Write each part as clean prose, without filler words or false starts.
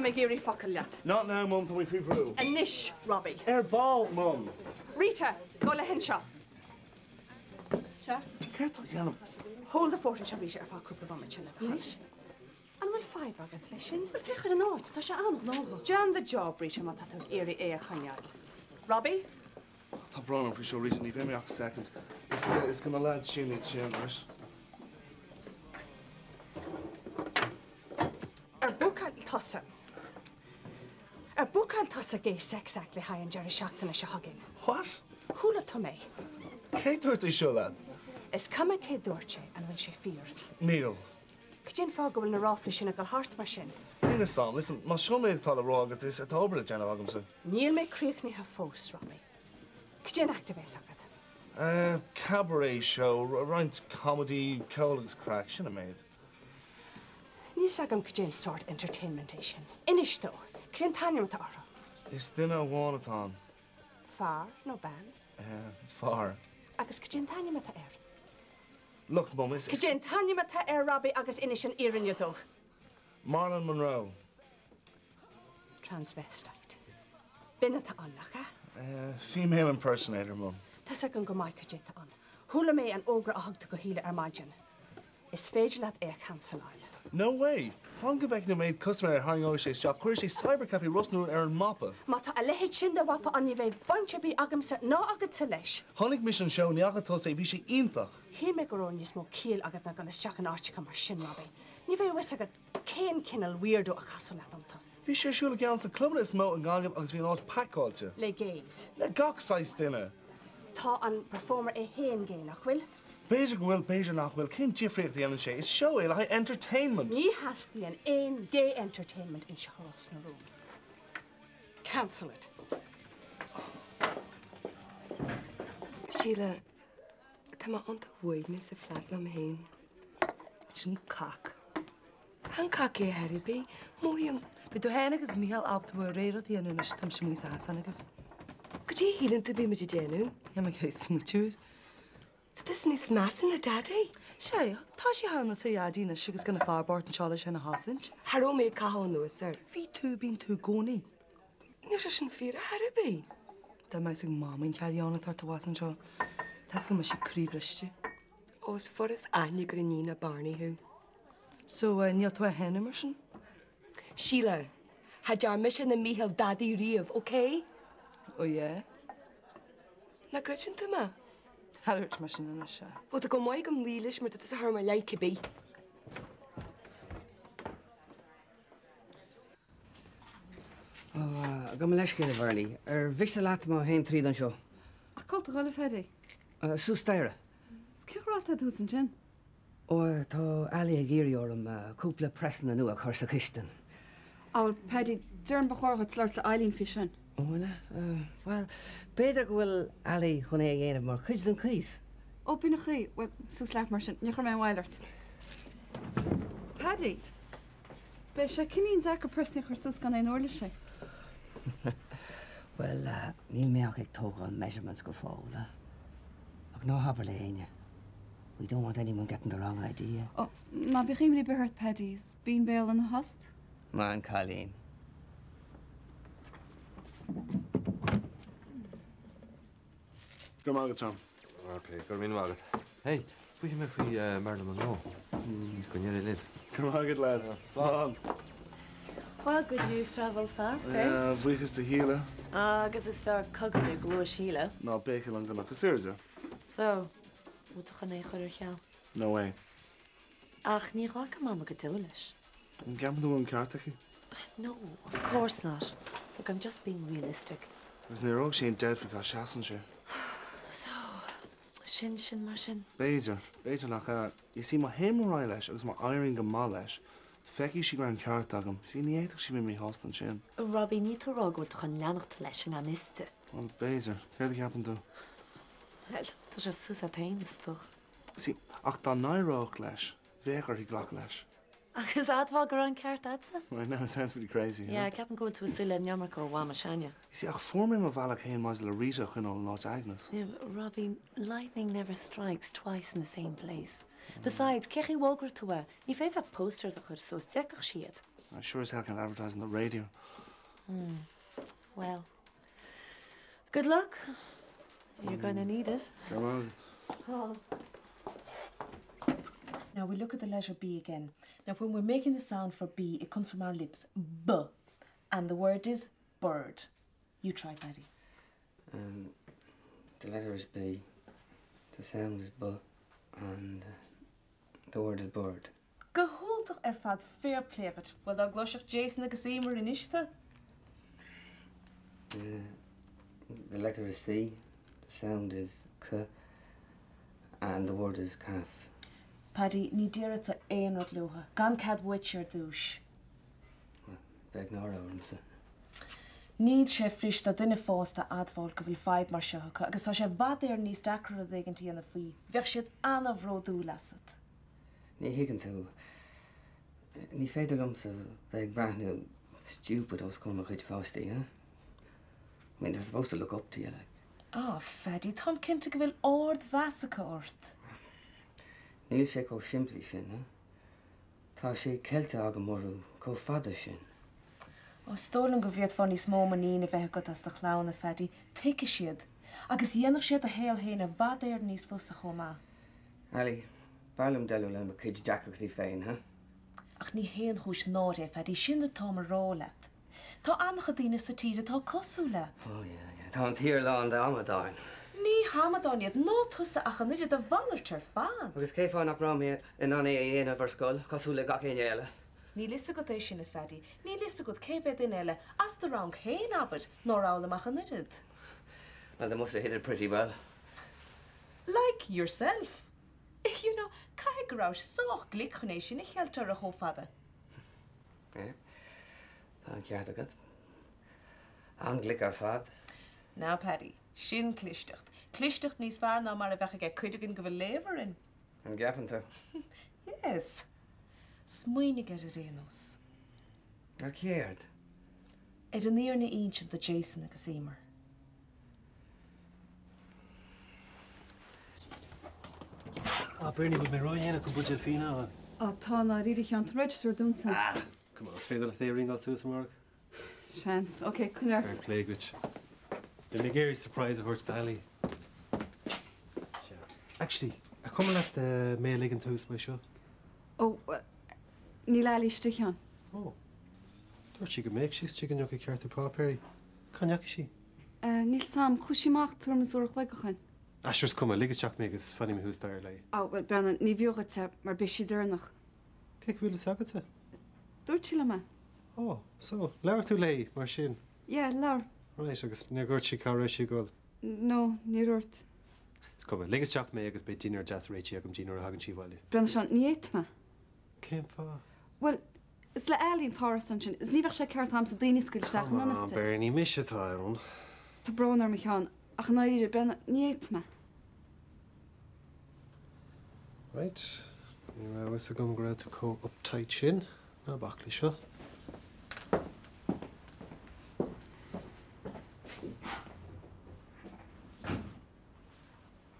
mé ag iarraidh focal leat. Not now, Mum, tá mé faoi bhrú. Anois, Robbie. Ar ball, Mum. Rita, gabh i leith anseo. Seo. Céard atá á dhéanamh? Hold the fort anseo, Rita, ar feadh cúpla bomaite le do thoil. Anois? An bhfuil fadhb agat leis sin? Bhuel, féach ar an áit, tá sé an-ghnóthach. Déan do job, Rita, má tá tú ag iarraidh é a choinneáil. Robbie? Tá brón orm faoi seo, Rita, ní bheidh mé ach second. Is, is do na lads sin iad sin, right? Ar bhúcáil tusa? Ar bhúcáil tusa Gay Sex Act le haghaidh an deireadh seachtaine seo chugainn? What? Chuala tú mé. Cé dúirt é seo leat? Is cuma cé dúirt é, an bhfuil sé fíor? Níl. Cad é an fáth go bhfuil na ráflaí sin ag dul thart mar sin? Níl fhios a'm. Listen, más seo an méid atá le rá agat, is tá obair le déanamh agamsa. Níl mé críochnaithe fós, Robbie. Cad é an act a bheas agat? Eh, cabaret show, roinnt comedy, ceol agus craic, sin an méid. Níl fhios agam cad é an sórt entertainment é sin. Inis domh, cad é an t-ainm atá orthu? Is duine amháin atá ann. Fear nó bean? Eh, fear. Agus cad é an t-ainm atá air? Look, Mum, is. Cad é an t-ainm atá air, Robbie, agus inis an fhírinne domh. Marilyn Monroe. Transvestite. B'in atá ann, nach ea? Eh, female impersonator, Mum. Tá's agam go maith cad é atá ann. Chuala mé an fhógra a thug tú do Shíle ar maidin. Is féidir leat é a chanceláil. No way! Fan go bhfeicfidh an méid custaiméirí a tharraingeoidh sé isteach, cuirfidh sé cybercafé Ros na Rún ar an mapa! Má tá a leithéid sin de mhapa ann ní bheidh baint ar bith agamsa ná agatsa leis. Chonaic mise an seó, ní fhaca tusa é, bhí sé iontach! Shíl mé go raibh níos mó ciall agat ná dul isteach in áiteacha mar sin, Robbie. Ní bheadh a fhios agat cén cineál weirdo a chasfadh leat iontu. Bhí sé ar siúl i gceann de na clubanna is mó i nGaillimh agus bhí an áit pacáilte. Le gays. Le gach saghas duine. Tá an performer é féin gay, nach bhfuil? B'fhéidir go bhfuil, b'fhéidir nach bhfuil. Cén difríocht a dhéanann sé? Is seó é le haghaidh entertainment! Ní theastaíonn aon gay entertainment anseo i Ros na Rún. Cancel it. Síle, tá mé iontach uaigneach sa flat liom féin. Sin cac. Chan cac é ar chor ar bith. Mothaím. Beidh tú féin agus Mícheál ábalta bhur rogha rud a dhéanamh anois, táimse amuigh sa chasán agaibh. Cad é a shíleann tú bímid ag déanamh? Níl mé ag iarraidh smaoitiú air. Tá tusa níos measa ná Daidí. Sea, tá sé thar nós ar Dhaidí anois agus gan an fear bocht anseo leis é a chosaint. Cha raibh mé ag caitheamh anuas air. Bhí tú, bíonn tú i gcónaí. Níl sé sin fíor ar chor ar bith. Dá mbeadh a fhios ag Mamaí an carry on atá ort abhus anseo, tá's agam go mbeadh sí croíbhriste. Ó, is furast aithne gur iníon le Barney thú. So, níl tú á shéanadh mar sin? Síle, cha dear mise ná Mícheál dadaí riamh, ok? Oh yeah? Nach gcreideann tú mé? Cha dúirt mé sin anois, sea. Bhuel, tá go maith agam luí leis mar tá tusa thar mo leith cibé. Ó, gabh mo leithscéal, a Bhernie. Ar mhiste leat má théim tríd anseo? Ach cá bhfuil tú ag dul, a Phaddy? Suas staighre. 'S cén chaoi atá tú thuas ansin? Ó, tá Ali ag iarraidh orm cúpla presanna nua a chur sa chistin. Á bhuel, Paddy, déarfainn ba chóir dhuit labhairt le Eileen faoi sin. Ó, an ea? Bhuel, b'fhéidir go bhfuil Ali chun é a dhéanamh mar chuid den cíos. Ó, b'in an chaoi. Bhuel, suas leat mar sin. Ní chuirfidh mé aon mhoill ort. Paddy, beidh sé cineáilín deacair presanna a chur suas gan aon uirlisí. Bhuel, níl mé ach ag tógáil measurements go fóill. Ach ná habair le héinne. We don't want anyone getting the wrong idea. Ó, ná bíodh imní ar bith ort, Paddy, is binn béal ina thost. Maith an cailín. Go raibh maith agat, Tom. Ok, go raibh míle maith agat. Hey, fuair mé faoi Marilyn Monroe. Go n-éirí libh. Go raibh maith agat, lads. Slán. Well, good news travels fast, eh? Yeah, buíochas do Shíle. Agus is fearr cogar i gcluais Shíle. Ná béicíl an gcnoc is airde. So, bhfuil tú chun é a chur ar ceal? No way. Ach ní ghlacfaidh Mama go deo leis. An gceapann tú go bhfuil an ceart aici? No, of course not. Look, I'm just being realistic. Agus ní raibh sé in dead faoi cá seasann sé. So, sin sin mar sin. B'fhéidir, b'fhéidir nach ea. You see, má théim ar aghaidh leis agus má éiríonn go maith leis, feicfidh sí go raibh an ceart agam. See, ní fhéadfadh sí bheith míshásta ansin. Robbie, níl tú ag rá go bhfuil tú chun leanacht leis i ngan fhios di? Bhuel, b'fhéidir. Céard a cheapann tú? Bhuel, tá sé suas leat féin, is dócha. See, ach dá n-éireodh leis, bheadh uirthi glacadh leis. Agus admháil go raibh an ceart agatsa? I know, it sounds pretty crazy, huh? Yeah, ceapaim go bhfuil tú ag súil le an iomarca ó Mhama s'againne. You see, ach fuair mé mo bhealach féin maidir le Rita a choinneáil in áit Agnes. Yeah, but Robbie, lightning never strikes twice in the same place. Besides, cén chaoi a bhfógróidh tú é? Ní féidir leat posters a chur suas, d'fheicfeadh siad. I sure as hell can't advertise on the radio. Hmm. Well, good luck. You're going to need it. Come on. Oh. Now we look at the letter B again. Now when we're making the sound for B, it comes from our lips, B. And the word is bird. You try, Paddy. Um, the letter is B, the sound is B, and the word is bird. Go hiontach ar fad, fair play duit. Bhuel dá gcloisfeadh Jason agus Emer anois tú. The, the letter is C, the sound is K, and the word is calf. Paddy, ní déarfadsa aon rud leothu, gan cead uaitse ar dtúis. Bheadh náire ormsa. Níl sé fuirist do dhuine fásta a admháil go bhfuil fadhb mar seo acu agus tá sé i bhfad Éireann níos deacra rud éigin a dhéanamh faoi. Bheadh siad an-bhródúil asat. Ní thuigeann tú. Ní féidir liomsa bheith ag breathnú stupid os comhair mo chuid páistí, huh? I mean, they're supposed to look up to you, like. Ah, Phaddy, táim cinnte go bhfuil ard-mheas acu ort. Níl sé chomh simplí sin, huh? Tá sé ceilte agam orthu chomh fada sin. Ó, is dóigh liom go bhféadfá níos mó muinín a bheith agat as do chlann, a Phaddy. Tuigfidh siad. Agus dhéanfadh sé do shaol féin i bhfad Éireann níos fusa chomh maith. Ali, b'fhearr liom déileáil le mo chuid deacrachtaí féin, huh? Ach ní haon chúis náire é, Phaddy, sin atáim a rá leat. Tá an-chuid daoine sa tír atá cosúil leat. Oh yeah, yeah. Tá an tír lán d'amadáin. Ní hamadáin iad, ná tusa ach an oiread, a mhalairt ar fad. Agus cén fáth nach raibh mé in ann é a dhéanamh ar scoil, cosúil le gach éinne eile? Níl fhios agat é sin, a Phaddy. Níl fhios agat cé mhéad duine eile, as do rang féin, abair, nár fhoghlaim ach an oiread. Well, they must have hid it pretty well. Like yourself. You know, caithfidh go rabhais sách glic chun é sin a cheilt orthu chomh fada. Yeah. Tá an ceart agat. An-ghlic ar fad. Now, Paddy, sin clisteacht. Clisteacht níos fearr ná mar a bheadh aige cuid againn go bhfuil léamh orainn. An gceapann tú? Yes. Smaoinigh air ar aon nós. Ar céard? Ar an fhírinne a insint do Jason agus Emer. Ah, Bernie, bhfuil mé ródhéanach chun buidéal fíona a fháil? Á, tá, i ndáiríre, a Sheáin, tá an register dúnta. Ah, come on, is féidir leat é a ringeáil suas amárach? Seans. Ok, coinnigh ort. Fair play duit. Beidh mé ag iarraidh surprise a thabhairt d'Ali. Actually, an cuma leat mé a ligean thuas uaidh seo? Ó, bhuel, níl Ali istigh, a Sheáin. Ó. Dúirt sí go mbeadh sí istigh inniu ag ceartú páipéirí. Cá ndeachaigh sí? Níl 's a'm. Chuaigh sí amach tuairim is uair a chloig ó shoin. Ah, sure, is cuma. Lig isteach mé agus fanfaidh mé thuas staighre léi. Á, bhuel, breathnaigh, ní bhfiú dhuit é, mar beidh sí deireanach. Cé go bhfuil fhios agatsa? Dúirt sí liom é. Ó, so, labhair tú léi, mar sin? Yeah, labhair. Right, agus níor dhúirt sí cá raibh sí ag dul? No, níor dhúirt. Is cuma. Lig isteach mé agus beidh dinnéar deas réitithe agam di nuair a thagann sí abhaile. Breathnaigh, Seán, ní fhéadfaidh mé. Cén fáth? Bhuel, is le Ali an t-árasán sin, is ní bheadh sé ceart a'msa daoine a scaoileadh isteach Come i ngan on, fhios di. Bernie, mise atá ann. Tá brón orm, a Sheáin, ach i ndáiríre, breathnaigh, ní fhéadfaidh mé. Right, ní raibh fhios agam go raibh tú chomh uptight sin. Ná bac leis seo.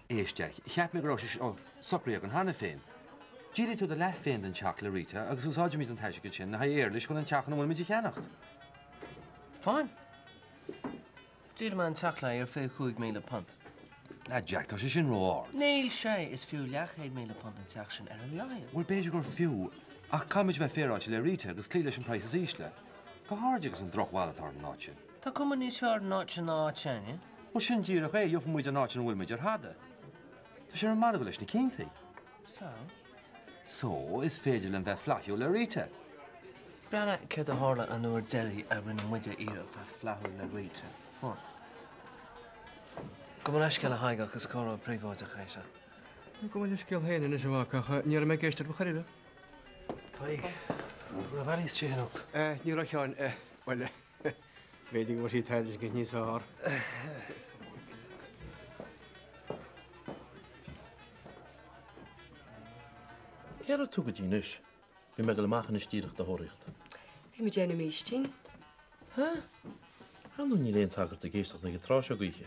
Éist, Jack, cheap mé go raibh sé seo socraithe againn cheana féin. Díolfaidh tú do leath féin den teach le Rita agus úsáidfimid an t-airgead sin le haghaidh éarlais chun an teach ina bhfuilimid a cheannacht. Fine. Díolfaidh mé an teach léi ar £25,000. Ah, Jack, tá sé sin ró-ard. Níl sé! Is fiú leathchéad míle punt an teach sin ar a laghad. Bhuel, b'fhéidir gur fiú, ach caithfimid a bheith féaráilte le Rita agus cloí leis an praghas is ísle. Go háirid agus an drochbhail atá ar an áit sin. Tá cuma níos fearr ar an áit sin ná áit s'againne. Bhuel, sin díreach é, gheobhaidh muid an áit ina bhfuil muid ar thada. Tá sé ar an margadh leis na cinntí. So? So, is féidir linn bheith flaithiúil le Rita. Breathnaigh céard a tharla an uair deiridh a rinne muide iarracht bheith flaithiúil le Rita. What? Gabh mo leithscéal a Thaidhg ach is comhrá príobháideach é seo. Gabh mo leithscéal féin anois a mhac ach ní raibh mé ag éisteacht ar chor ar bith. Tadhg, an raibh Ali istigh anocht? Ní raibh a Sheáin, bhuel, B'fhéidir go bhfuair sí tairiscint níos fearr. Cé raibh tú go dtí anois? Bhí mé ag dul amach anois díreach do thóraíocht. Bhí mé ag déanamh m'fhaoistin. Há? Ar ndóigh níl aon sagart ag éisteacht ag an tráth seo d'oíche.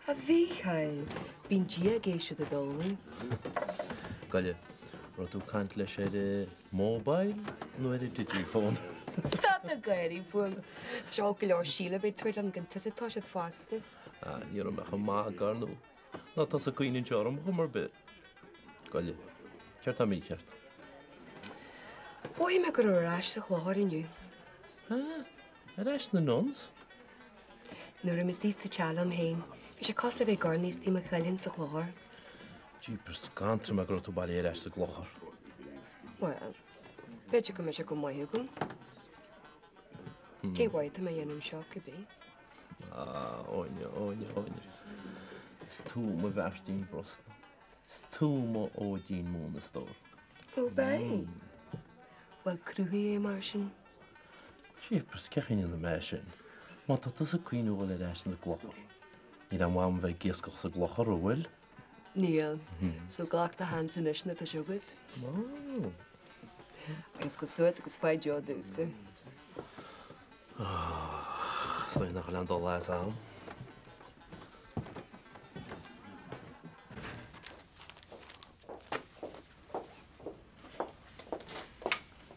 A Mhícheáil, bíonn Dia ag éisteacht i dtólamh. Goile, Raibh tú ag caint leis ar an mobile nó ar an digiphone? Stop ag gáirí fúm. Tá sé olc go leor Síle a bheith ag tabhairt liom gan tusa atá siad fosta. Ah, ní raibh mé chomh maith ag ar ndóigh. Ná tusa ag cuimhneamh orm chuma ar bith. Goile, céard tá mícheart? Mhothaigh mé go raibh ar ais sa chlochar inniu. Ah, ar ais sna nuns? Nuair a bhí mé istigh sa teach liom féin, bhí sé cosúil le bheith ag urnaí istigh i mo choillín sa chlochar. Jeepers, scantraigh mé go raibh tú bailithe ar ais sa gclochar. Bhuel, b'fhéidir go mbeidh sé go maith agam. Cé mhaith atá mé a dhéanamh anseo, cibé? Ah, Áine, Áine, Áine. Is tú mo Mhairtín Brosnan. Is tú mo Óidín Mún, a stór. Ó, b'é? Bhuel, cruthaigh é mar sin. Jeepers, cén chaoi a ndéanfaidh mé é sin? Má tá tusa ag cuimhneamh a dhul ar ais ina gclochar. Níl aon mhaith a'm bheith ag iascach sa gclochar, an bhfuil? Níl. So glac do sheans anois nuair atá sé agat. Ó. Agus gabh suas agus faigh deoch domhsa. Is dóigh nach bhfuil aon dul as a'm.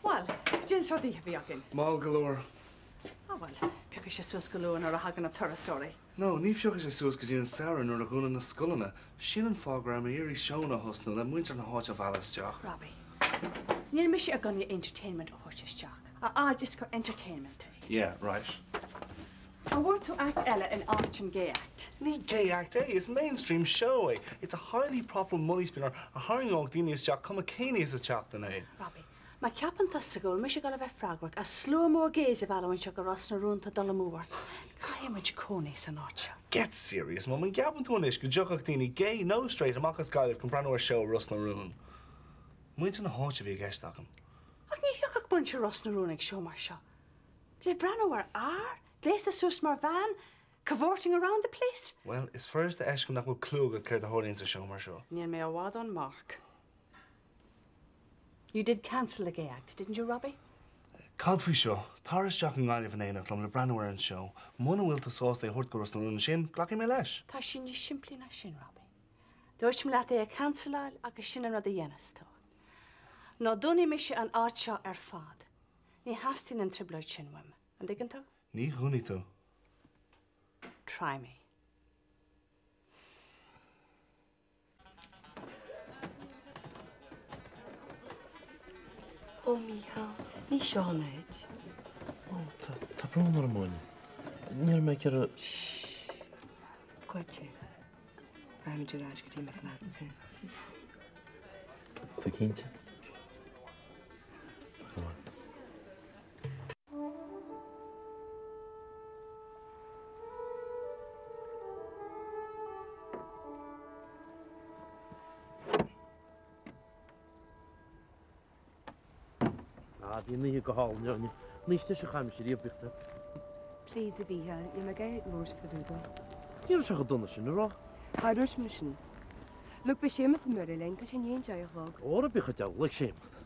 Bhuel, cad é an sórt oíche a bhí againn? Mall go leor. Ah bhuel, piocfaidh sé suas go luath nuair a thagann na turasóirí. No, ní phiocfaidh sé suas go dtí an samhradh nuair a dhúnann na scoileanna. Sin an fáth go raibh mé ag iarraidh seónna a thosnú le muintir na háite a mhealladh isteach. Robbie, níl mise i gcoinne entertainment a thabhairt isteach, a fhad is gur entertainment é. Yeah, right. An bhfuair tú act eile in áit an gay act? Ní gay act é, is mainstream show é. It's a highly profitable money spinner a tharraingeodh daoine isteach cuma cén lá sa tseachtain é. Robbie, Má cheapann tusa go bhfuil mise ag dul a bheith freagrach as slua mór gays a mhealladh anseo go Ros na Rún tá dul amú ort. Caithfidh muid cónaí san áit seo. Get serious, Mum, an gceapann tú anois go dtiocfadh daoine gay nó straight amach as Gaillimh chun breathnú ar seó i Ros na Rún? Muintir na háite a bhí i gceist agam. Ach ní thiocfadh muintir Ros na Rún ag seó mar seo. Le breathnú ar fhear gléasta suas mar bhean, cavorting around the place. Bhuel, is furasta a fheiscint nach bhfuil clue agat céard a tharlaíonn sa seó mar seo. Níl mé i bhfad ón marc. You did cancel the gay act, didn't you, Robbie? Cad faoi seo? Tar isteach i nGaillimh in éineacht liom le breathnú ar an seó. Muna bhfuil tú sásta é a thabhairt go Ros na Rún ansin, glacfaidh mé leis. Tá sé níos simplí ná sin, Robbie. Dúirt mé leat é a chanceláil agus sin an rud a dhéanfas tú. Nó dúnfaidh mise an áit seo ar fad. Ní theastaíonn an trioblóid sin uaim. An dtuigeann tú? Ní dhúnfaidh tú. Try me. Ó Mícheál, ní seo an áit. Ó, tá, tá brón orm, Áine. Ní raibh mé ag iarraidh. Shh. Goitse. Raghaimid ar ais go dtí mo flatsa. Tú cinnte? Go maith. Ah, bhí an oíche go hálainn, Áine. An oíche deis a chaith mise riamh, bíodh tú. Please, a Mhícheáil, níl mé ag iarraidh labhairt fá dtaobh dó. Ní raibh sé chomh dona sin, a raibh? Cha dúirt mé sin. Look, beidh Séamus i mBoire linn, tá sé i ndiaidh an 10 a chlog. Óra, bíodh an diabhal ag Séamus.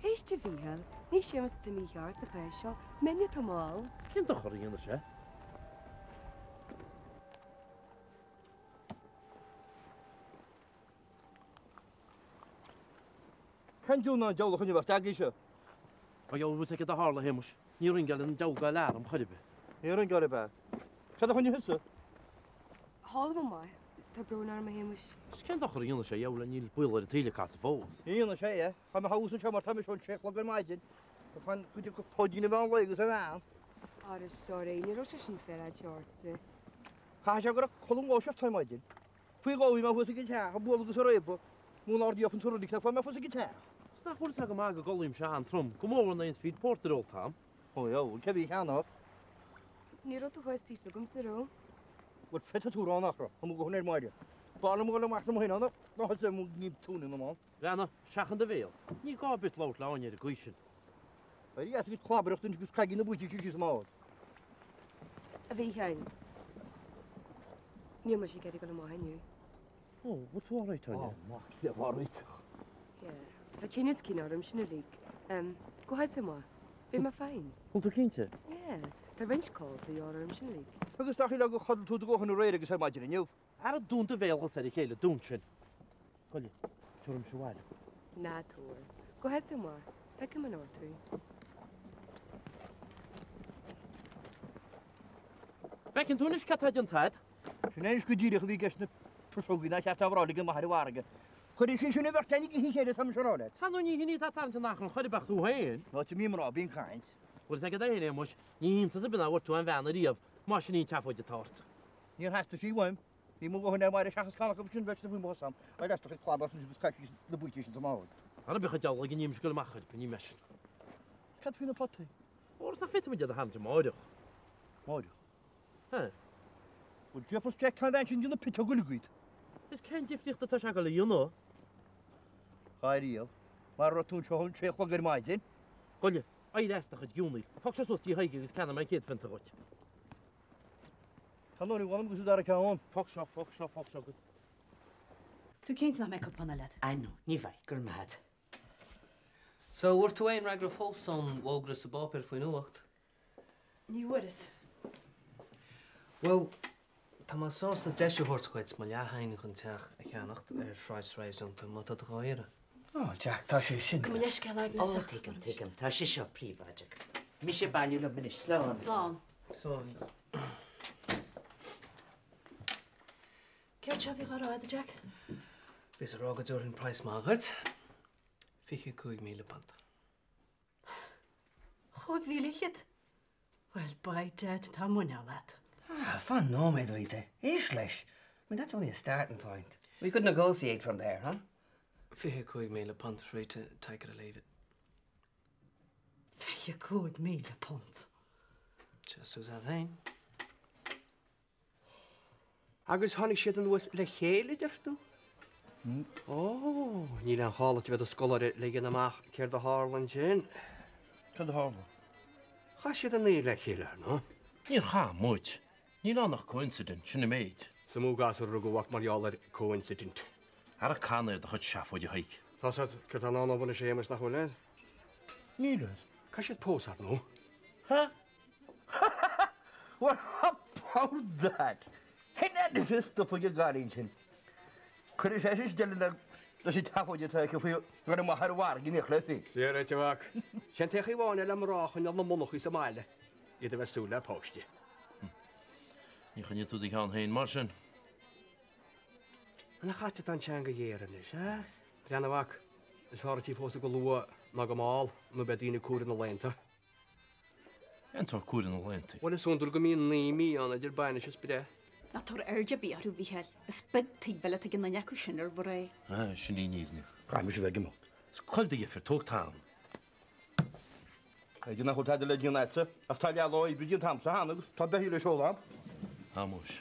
Éist, a Mhícheáil, ní Séamus atá mícheart sa chás seo, Minnie atá mall. Cén dochar a dhéanfaidh sé? Cén diabhal ná an diabhal a choinnigh beirt agaibh seo? Ó gheobhaidh fhios céard a tharla, a Shéamuis. Ní ringeálann an diabhal d'alarm chor ar bith. Ní ringeáil ab ea? Cad a choinnigh thusa? Chodlaim go maith. Tá brón orm, a Shéamuis. Is cén dochar a dhéanfaidh sé, a dheabhail, níl baol ar an tsaol ag casadh fós. Ní dhéanfaidh sé é. Chaith mé thuas anseo mar tá mise ón sé a chlog ar maidin. Tá fan cuid acu Páidín a mheán lae agus a bhean. Ara sorry, ní raibh sé sin féaráilte ortsa. Chaithfeadh sé go raibh codladh ngó seacht ar maidin. Faoi dhó bhí mé thuas ag an teach, ag bualadh agus ag réabadh. Muna ardaíodh an tuairisc nach bhfuair mé thuas ag an teach. Is nach bhfuil fhios agam go gcodlaímse an-trom, go mór nuair a fheed pórtar ólta a'm. Ó dheabhail, cé bhí cheana ort? Ní raibh tú thuas taobh agamsa, raibh? Bhuel, féadfaidh tú rá nach raibh, tá mo ghuth ar maide. B'fhearr liom a dhul amach liom féin ná ná thusa mo ghníomh túine na mbonn. Breathnaigh, seachain do bhéal. Ní gá ar bith labhairt le Áine ar an gcaoi sin. Éirigh as a gcuid clabaireachta anois agus caithigí na buaití síos an mbord. A Mhícheáil, níl mise ag iarraidh dul amach inniu. Ó, bhfuil tú alright, Áine? Ó, mac Dé, alright. Yeah, tá tinneas cinn orm sin uilig. Em, gabh thusa amach. Beidh mé fine. Bhfuil tú cinnte? Yeah, tá roinnt codlata de dhíth orm sin uilig. Agus nach ionadh gur chodail tú do dhóthain aréir agus ar maidin inniu. Ara dún do bhéal dhuit ar a chéile, dún sin. Goile, tabharfaidh mise abhaile. Ná tabhair. Gabh thusa amach. Feicfidh mé anocht thú. Bhfeiceann tú anois cad tá déanta agat? Sin é anois go díreach a bhí i gceist na piseogaí nár cheart a bheith ag an máthair mhairge. Cuirfidh sí sin an bheirt againn go chéile, tá mise a rá leat. Sea nó ní hin í atá ag tarraingt an achrainn chor ar bith ach tú féin. An áit a mbíonn mná, bíonn caint. Bhfuil fhios agat féin, a Shéamuis, ní hiontas ar bith nach bhfuair tú aon bhean ariamh, más sin í an tseafóid atá ort. Níor theastaigh sí uaim. Bhí mo dhóthain ar Mháire seachas canach agus sin bheirt a bhí mo chosa a'm. Ar ais do chuid clabáis anois agus caith síos na buaitaí sin sa mbord. Ara bíodh an diabhal ag an imscaoil amach chuirp, ní mé sin. Cad faoi na potaí? Óra is nach bhféadfaimid iad a tharraingt amáireach. Amáireach? Hé. Bhuel, déarfas Jack tá an bhean sin ag déanamh piteog uilig iad. Is cén difríocht atá sé ag dul a dhéanamh? Dháiríre, mara raibh tú anseo ón sé a chlog ar maidin. Goile, éirigh as do chuid geonaíl. Fág seo suas tí Thaidhg agus ceannóidh mé an chéad phionta dhuit. Tá an uair agus an dara ceann. Fág seo, fág seo, fág seo agus. Tú cinnte nach mbeidh cupán eile agat? Ah no, ní bheidh, go raibh maith agat. So, bhfuair tú aon fhreagra fós ón bhfógra sa bpáipéar faoin uacht? Ní bhfuaireas. Bhuel, tá mé sásta deis a thabhairt dhuit mo leathphingne chun teach a cheannacht ar phraghas réasúnta má tá tú dhá iarraidh. Oh, Jack, tá sé sin. Gabh mo leithscéal, Agnes. Oh, tuigim, tuigim. Tá sé seo príobháideach. Mise ag bailiú liom anois. Slán. Slán. Slán. Céard seo a bhí dhá rá agat, a Jack? Bhíos ag rá go dtabharfainn praghas maith dhuit. £25,000. 25,000? Well, by dad, tá muineál agat. Ah, fan nóiméad, Rita. Éist leis. I mean, that's only a starting point. We could negotiate from there, huh? £25,000, Rita, take it or leave it. £25,000. Sea, suas leat féin. Agus tháinig siad anuas le chéile, deir tú? Ó, níl aon chall duit a bheith i do scoláire le dhéanamh amach céard a tharla ansin. Cad a tharla? Chaith siad an oíche le chéile, ar ndóigh. Níor chaith muid. Níl ann ach coincident, sin an méid. Is amú gasúr a rugadh mhac mar gheall ar coincident. Ara can é do chuid seafóide, a Thaidhg. Tá 's agat céard atá i ndán dóibh anois, a Shéamais, nach bhfuil? Níl fhios. Caithfidh siad pósadh, ar ndóigh. Ha? Well, how about that? Shin é an stuif ag an gcailín sin. Cuirfidh sé sin deireadh leis an tseafóid atá aici faoi dhul amach ar an bhfarraige in éineacht léi féin. Sea, a mhac. Sé an t-aon chaoi amháin le mná a choinneáil ina munachaí sa mbaile, iad a bheith ag súil le páiste. Ní choinneoidh tú do cheann féin mar sin. An chaite atá an teanga ghéar anois, a? Breathnaigh, a mhac, is fearr duit í a phósadh go luath ná go mall nó beidh daoine ag comhaireamh na laethanta. Cén sórt comhaireamh na laethanta? Bhuel, is iondúil go mbíonn 9 mí ann idir bainis is breith. Ná tabhair aird ar bith orthu, a Mhícheáil. Is beag tuigbheáil atá ag an nduine acu sin ar mhná. Ah, sin í an fhírinne. Caithfidh mise a bheith ag imeacht. Is coill do dheirfiúr, tóg t-am. B'fhéidir nach bhfuil tada le déanamh agatsa, ach tá leath lá oibre déanta agamsa cheana agus tá beithígh le seoladh agam. Ah, muis.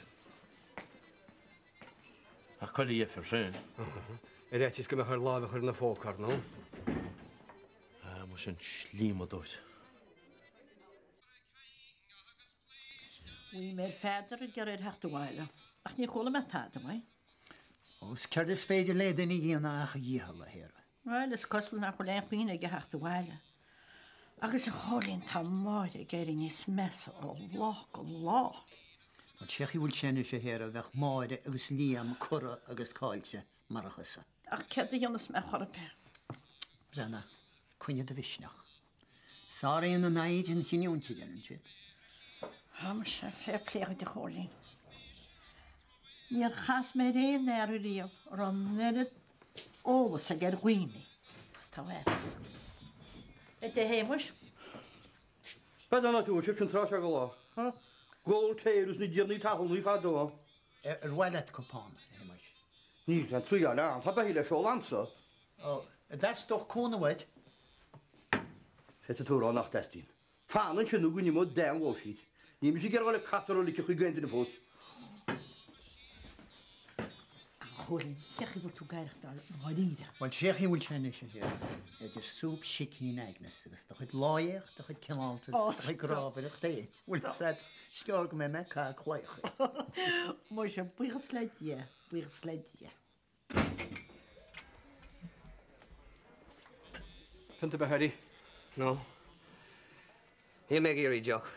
Ach coill a dheirfiúr sin. Ar fhaitíos go mbeadh air lámh a chur ina phóca, ar ndóigh. Ah, muis an slíomadóir. Bhí mé ar Pheadar ag iarraidh air theacht abhaile, ach níor chuala mé tada uaidh. Ó, 's céard is féidir le duine a dhéanamh ach a dhícheall, a Shéara? Bhuel, is cosúil nach bhfuil aon chuimhne aige theacht abhaile. Agus a Chóilín, tá Máire ag éirí níos measa ó lá go lá. Bhuel, cén chaoi a bhfuil sé anois, a Shéara, bheadh Máire agus Liam curtha agus caillte marach thusa. Ach céard a dhéanfas mé chor ar bith? Breathnaigh, coinnigh do mhisneach. Sáraíonn an fhoighid an chinniúint, a deireann siad. Tá mise, fair play dhuit a Chóilín. Níor chas mé ar aon fhear ariamh a raibh an oiread eolas aige ar dhaoine is atá agatsa. A Dé Shéamuis. B'fhéidir nach bhfuil sibh sin tráth seo de lá. Gol tae agus na dtiarnaí talún fadó. Ar mhaith leat cupán, a Shéamuis? Níl aon triail ann, tá beithígh le seoladh a'msa. Ó, an dteastódh cúnamh uait? Céard atá tú a rá nach dteastaíonn? Fan ansin nó go n-imeoidh Dan bhó siad. Níl mise ag iarraidh dhul ag catar uilic chuig aon duine fós. A Chóilín, cén chaoi a bhfuil tú ag aireachtáil dháiríre? Bhuel, cén chaoi a bhfuil sé anois, a Shéara, idir súp sicín Agnes agus do chuid láíocht, do chuid cineáltas, do chuid grámhaireacht é. Bhfuil fhios a'd, is gearr go mbeidh mé ag caitheamh claíocha. Muise, buíochas le Dia, buíochas le Dia. Pionta beatha uirthi? No. Níl mé ag iarraidh deoch.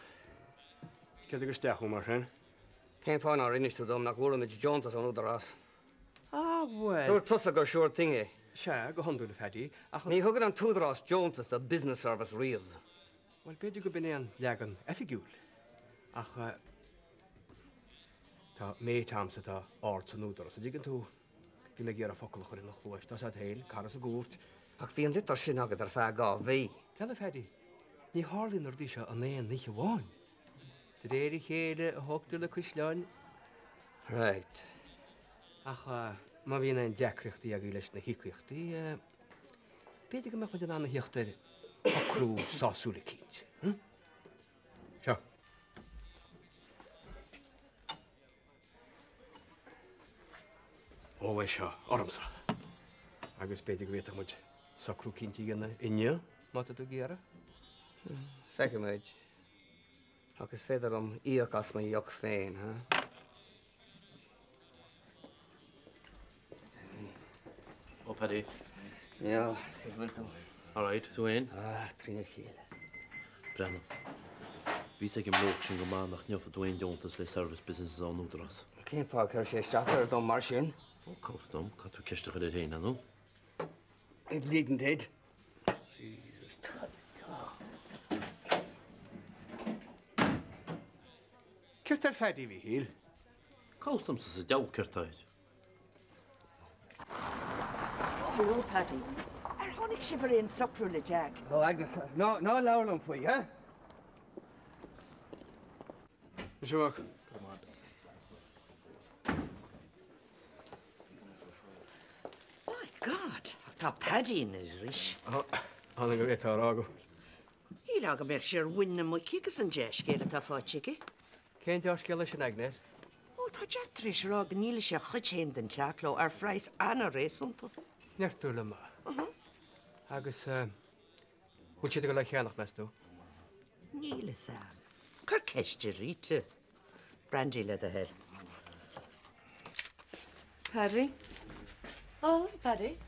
Céard a thug isteach thú mar sin? Cén fáth nár inis tú dom nach bhfuair muid deontas ón Údarás? Ah, bhuel. Dúirt tusa gur sure thing é. Sea, go hiondúil, a Phaddy, ach. Ní thugann an tÚdarás deontas do business service riamh. Bhuel, b'fhéidir go b'in é an leagan oifigiúil, ach tá mate a'msa atá ard san Údarás, an dtuigeann tú? Bhí mé ag iarraidh focal a chur ina chluais, tá's a'd féin, cara sa gcúirt. Ach bhí an litir sin agat ar feadh 2 mhí. Bhuel, a Phaddy, ní tharlaíonn na rudaí seo in aon oíche amháin. De réir a chéile a thógtar na caisleáin. Right. Ach má bhíonn aon deacrachtaí agaibh leis na híocaíochtaí, b'fhéidir go mbeadh muid in ann a theacht ar shocrú sásúil eicínt. Hm? Seo. Ól é seo ormsa. Agus b'fhéidir go bhféadfadh muid socrú eicínt a dhéanamh inniu, má tá tú ag iarraidh. Feicfidh muid. Ach is féidir liom íoc as mo dheoch féin, ha? Ó, Paddy. Yeah, cén chaoi a bhfuil tú? All right, tú fhéin? Ah, trína chéile. Breathnaigh. Bhí 'fhios ag an mbloke sin go maith nach ngeofa tú aon deontas le service businesses ón Údarás. Cén fáth ar chuir sé isteach air dom mar sin? Ó, cá bhfios dom, caithfidh tú ceist a chur air fhéin, an nó? I'm bleeding dead. Jesus, Céard tá ar Phaddy, a Mhíchíl? Cá bhfios domsa sa deabhal céard tá air. Ó, Paddy, ar tháinig sibh ar aon socrú le Jack? Ó, Agnes, ná labhair liom faoi, eh? Is ea. My God, ach tá Paddy ina dhris. Tháinig go bhféadfá a rá go. Shílfeá go mbeadh sé ar mhuin na muice agus an dea-scéal atá faighte aige. Cén dea-scéal é sin, Agnes? Ó, tá Jack tar éis a rá go ndíolfaidh sé a chuid féin den teach leo ar phraghas ana-réasúnta. Deir tú liom é. Agus bhfuil siad ag dul é a cheannach, meas tú? Níl fhios a'm. Cuir ceist ar Rita. Brandy le do thoil. Paddy? Ó, Paddy.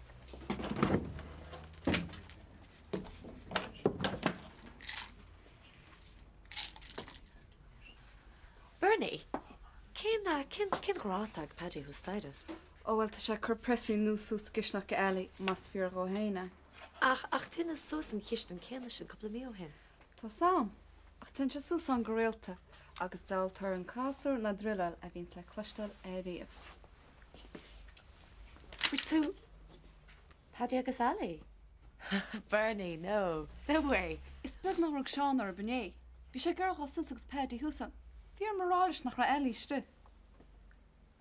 Bernie, cén, cén, cén ghrá atá ag Paddy thuas staighre? Ó bhuel, tá sé ag cur pressie nua suas sa gcisteanach do Ali, más fíor dhó fhéin é. Ach, ach deineadh suas an chistin céanna sin cúpla mí ó shin. Tá 's a'm, ach téann sé suas ann go rialta, agus diabhal torann casúr ná druileáil a bhíonns le cloisteáil ariamh. Bhfuil tú Paddy agus Ali? Bernie, no. No way. Is beag nár rug Seán orthu inné. Bhí sé ag iarraidh dul suas agus Paddy thuas ann. Bhí orm a rá leis nach raibh Ali istigh.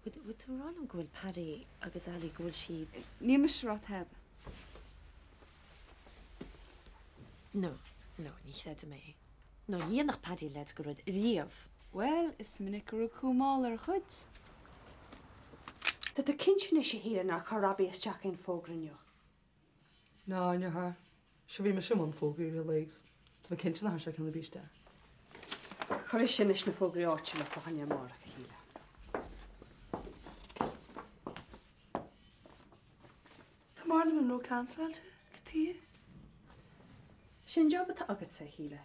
Bhfuil tú ag rá liom go bhfuil Paddy agus Ali, go bhfuil siad. Níl mise ag rá tada. No, no, ní chreidim é. No, ní dhéanfadh Paddy a leithéid de rud riamh. Bhuel, is minic gur rug cú mála ar a chuid. Tá tú cinnte anois, a Shíle, nár chuir Robbie isteach aon fógra inniu? Ná, níor chuir. Sure bhí mise i mbun fógraí i rith an lae agus tá mé cinnte nár chuir sé ceann ar bith isteach. Cuirfidh sé anois na fógraí áitiúla fá choinne amárach, a Shíle. Tá Marlon Monroe canceláilte, cad chuige? Sin job atá agatsa, a Shíle,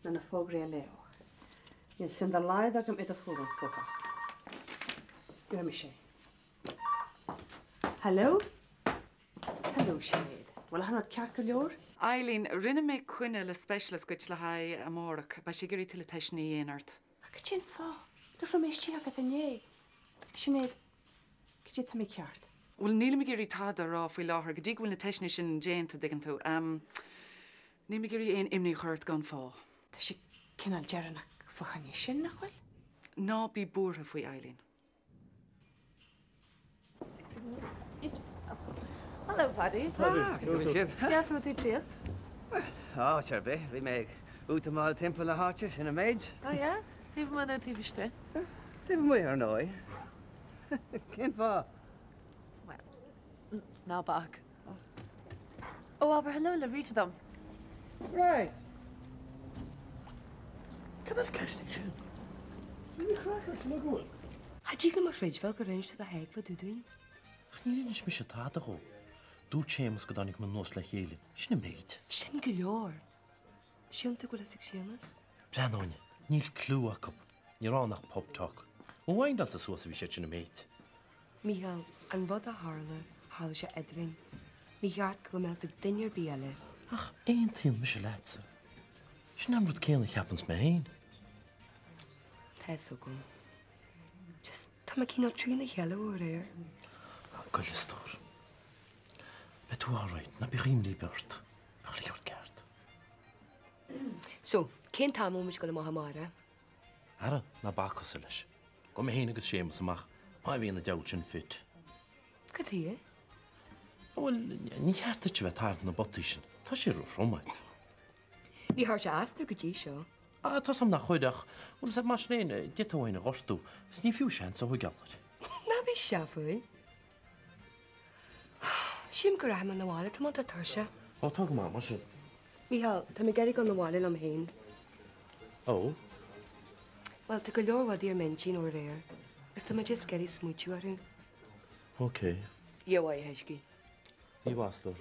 ná na fógraí a léamh. Níl suim dá laghad agam i do thuairim fúthu. Gheobhaidh mise é. Hello? Hello, Sinéad. Bhfuil achan rud ceart go leor? Eileen, rinne mé coinne le specialist duit le haghaidh amárach. Beidh sé ag iarraidh tuilleadh teisteanna a dhéanamh ort. Ach cad é an fáth? Nach raibh mé istigh agat inné? Sinéad, cad é tá mícheart? Bhuel, nílim ag iarraidh tada a rá faoi láthair go dtí go bhfuil na teisteanna sin déanta, dtuigeann tú. Nílim ag iarraidh aon imní a chur ort gan fáth. Tá sé cineál deireanach fá choinne sin, nach bhfuil? Ná bí buartha faoi, Eileen. Hello, Paddy. Ah, go bhfuil sibh? Deas go bhfuil tú ag tíocht. Áit ar bith, bhí mé ag útamáil timpeall na háite, sin an méid. Oh yeah? Taobh amuigh nó taobh istigh? Taobh amuigh, ar ndóigh. Cén fáth? Well, ná bac. Ó, abair hello le Rita dom. Right. Cad as ceist í sin? Níl craic ort nó go bhfuil? Cha dtig liom a chreidbheáil gur inis tú do Pheig fá dtaobh dúinn. Ach níor inis mise tada dhó. Dúirt Séamus go dtáinig muid anuas le chéile. Sin an méid. Sin go leor. Síleann tú go bhfuil fhios ag Séamus? Breathnaigh, níl clue acu. Ní raibh ann ach pub talk. Mo mhindáilte suas a bhí siad sin an méid. Mícheál, an rud a tharla, tharla sé eadrainn. Ní cheart go mbeadh a fhios ag duine ar bith eile. Ach aontaíonn mise leatsa. Sin an rud céanna a cheapanns mé féin. Tá fhios agam. Just, tá mé cineál trína chéile ó aréir. Ah, gabh i leith, a stór. Beidh tú alright, ná bíodh imní ar bith ort. Beidh chuile shórt ceart. So, cén t-am a bhfuil muid ag dul amach amárach? Ara, ná bac thusa leis. Gabhfaidh mé féin agus Séamus amach, má bhíonn an diabhal sin fit. Cad chuige? Bhuel, ní cheart duit a bheith ag tarraingt na bpotaí sin. Tá sé róthrom agat. Níor chuir sé as domh go dtí seo. Ah, tá's a'm nár chuir ach, bhfuil fhios a'd, mar sin féin, d'fhéadfá tú féin a ghortú, is ní fiú seans a thóigeáil air. Ná bí seafúil. Sílim go rachaidh mé 'na bhaile, tá mé iontach tuirseach. Ó, tá go maith, mar sin. Mícheál, tá mé ag iarraidh dul 'na bhaile liom féin. Ó? Bhuel, tá go leor rudaí ar m'intinn ó aréir agus tá mé just ag iarraidh smaoitiú orthu. Ok. Dia mhaith, a thaiscidh. Ní bhastar.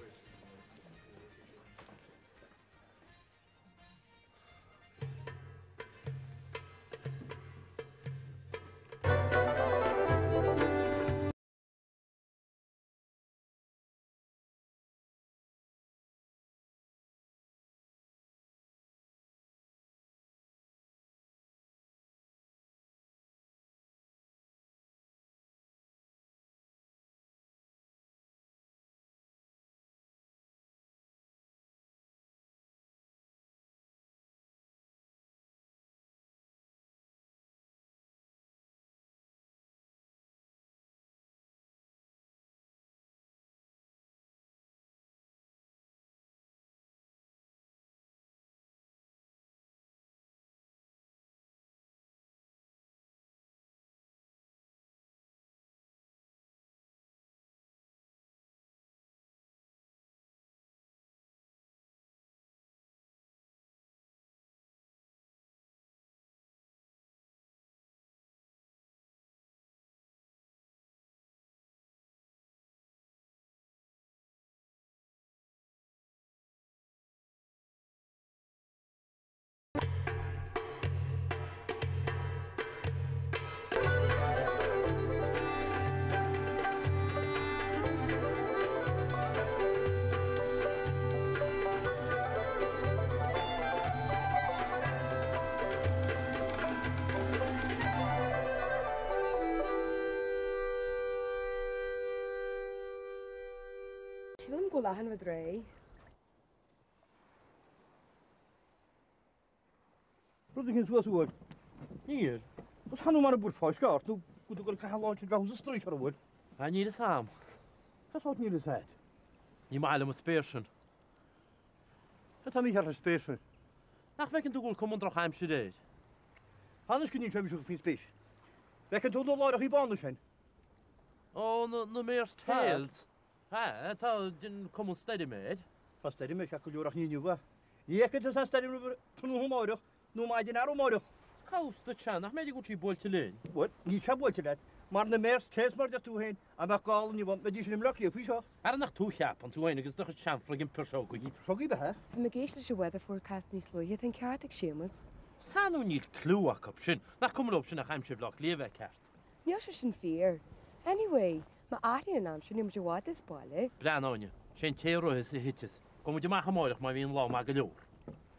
Sílim go bhfuil achan rud réidh. Rud éigin suas uaidh. Níl. Is chan mar a bhfuil fáisceadh ort nó go dtugann caitheamh láimhe bheatha sa straois ar a bhfuil. Ah, níl fhios a'm. Cén sórt níl fhios a'd? Ní maith liom an spéir sin. Cad tá mícheart leis an spéir sin? Nach bhfeiceann tú go bhfuil cuma an drochaimsir air? Anois go n-inseoidh mise faoin spéir. Bhfeiceann tú na láithreachaí bána sin? Ó, na mare's tails. Tá, tá cuma stoirme air. Tá stoirm air, ceart go leor ach ní inniu é. Ní fheicfidh tusa an stoirm roimh tráthnóna amáireach nó maidin arú amáireach. Cá bhfios duit-se, nach mb'fhéidir go bhfuil sí buailte linn? Bhuel, níl sé buailte leat. Mar na mare's tails mar a deir tú féin, dá mbeadh gála inniu ann, bheidís in i mBleá Cliath faoi seo. Ara nach tú a cheapann tú féin agus do chuid seanfhriogaí. Piseogaí ab ea? Bhí mé ag éisteacht leis an weather forecast níos luaithe, tá an ceart ag Séamus. Sea nó níl cliú acu sin. Nach cuma leo sin ach aimsir Bhleá Cliath a bheith ceart. Níl sé sin fíor. Anyway, má athraíonn an aimsir níl muid i bhfad as baile. Breathnaigh, Áine, sé an té a ritheas a thiteas. Gabhfaidh muid amach amáireach má bhíonn an lá maith go leor.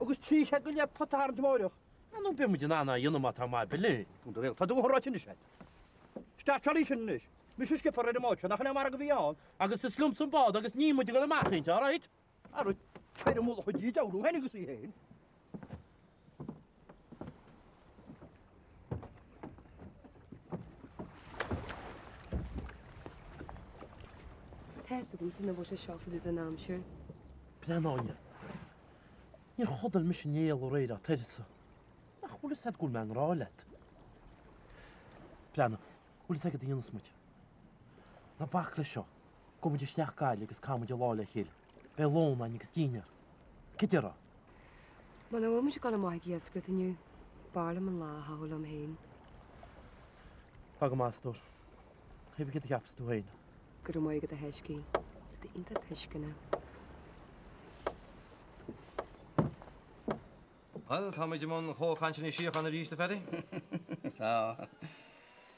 Agus 30 go leith pota a tharraingt amáireach. Ah nó beidh muid in ann é a dhéanamh má tá maith linn. Tá do ráite anois agat. Start í sin anois. Mise skipper ar an mbád seo, nach in é an margadh a bhí ann? Agus is liomsa an bád agus níl muid ag dul amach inti, alright? Ara, cuir i mullach a dí, deabhradh féin agus í féin. Tá fhios agamsa nach bhfuil sé seo faoi den aimsir. Breathnaigh, Áine. Níor chodail mise néal aréir ná d'uireasa. Nach bhfuil fhios agat go bhfuil mé i ngrá leat? Breathnaigh, bhfuil fhios agat cad a dhéanfas muid? Ná bac leis seo. Gabhfaidh muid isteach Gaillimh agus caithfidh muid an lá le chéile. Beidh lón againn agus dinnéar. Cad déarfá? Muna bhfuil muid ag dul amach ag iascaireacht inniu, b'fhearr liom an lá a chaitheamh liom féin. Tá go maith, a stór. Cé cad a cheapas tú féin? Go raibh maith agat a thaiscidh. Tá tú iontach tuisceanach. Bhuel, táimid i mbun chomhchainteanna síochána arís, a Phaddy? Tá.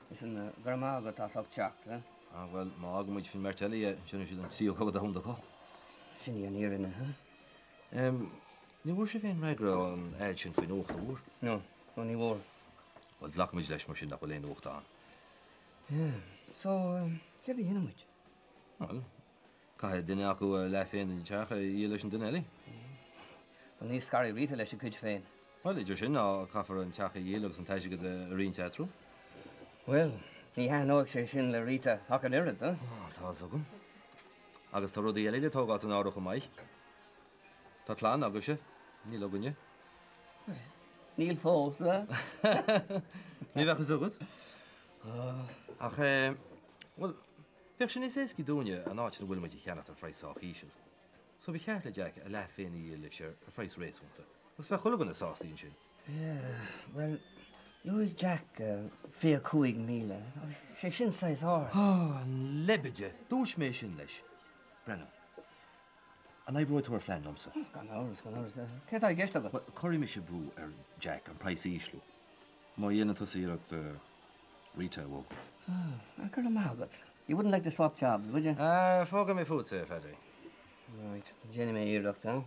Listen, go raibh maith agat as ucht teacht, eh? Ah, bhuel, má fhágann muid faoin mbeirt eile é, déanfaidh siad an tríú cogadh domhanda acu. Sin í an fhírinne, huh? Em, ní bhfuair sibh aon fhreagra ón ad sin faoin uacht, an bhfuair? No, no ní bhfuair. Bhuel, glacfaimid leis mar sin nach bhfuil aon uacht ann. Yeah, so, céard a dhéanfaidh muid? Bhuel, caithfidh duine acu a leath féin den teach a dhíol leis an duine eile. Bhuel, ní scarfaidh Rita leis a cuid féin. Bhuel, idir sin ná caithfear an teach a dhíol agus an t-airgead a roinnt eatarthu. Bhuel, ní thaitneoidh sé sin le Rita ach an oiread, huh? Tá fhios agam. Agus tá rudaí eile le tógáil san áireamh chomh maith. Tá clann agaibhse, níl againne. Níl fós, a? Ní bheadh fhios agat. Ach, eh, bhuel, bheadh sé níos éascaí dúinne an áit ina bhfuil muid a cheannacht ar phraghas sách íseal. So ba cheart le Jack a leath féin a dhíol libhse ar phraghas réasúnta. Agus bheadh chuile dhuine sásta ansin. Yeah, bhuel, luaigh Jack 25,000. Tá sé sin saghas ard. Ah, an leibide! Dúirt mé sin leis. Breathnaigh. An oibreoidh tú ar phlean liomsa? Gan amhras, gan amhras. Céard atá i gceist agat? Bhuel, cuirfidh mise brú ar Jack an praghas a ísliú. Má dhéanann tusa iarracht Rita a bhogadh. Ah, go raibh maith agat. You wouldn't like to swap jobs, would you? Ah, fágfaidh mé fútsa é, a Phaddy. Right, déanfaidh mé iarracht, huh?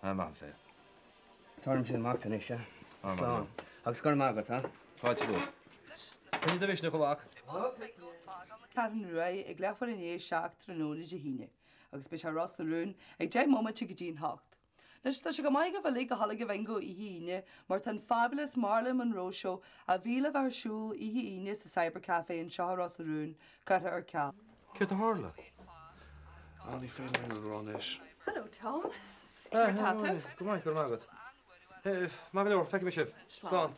Ah, maith an fear. Tabharfaidh mise amach anois, eh? Slán. Agus go raibh maith agat, huh? Fáilte romhat. Coinnigh do mhisneach, a mhac. Ceathrún Rua ag leathuair i ndiaidh 7 tráthnóna Dé hAoine agus beidh sé i Ros na Rún ag 10 mbomaite go dtí an hocht. Anois tá sé go maith agaibh uilig a dhul ag an bhingo oíche Aoine mar tá an Fabulous Marilyn Monroe Show a bhí le bheith ar siúl oíche Aoine sa Cyber Café anseo i Ros na Rún curtha ar ceal. Céard a tharla? Ah, ní féidir liom a rá anois. Hello Tom. Cén chaoi atá tú? Go maith, go raibh maith agat. Maith go leor, feicfidh mé sibh. Slán.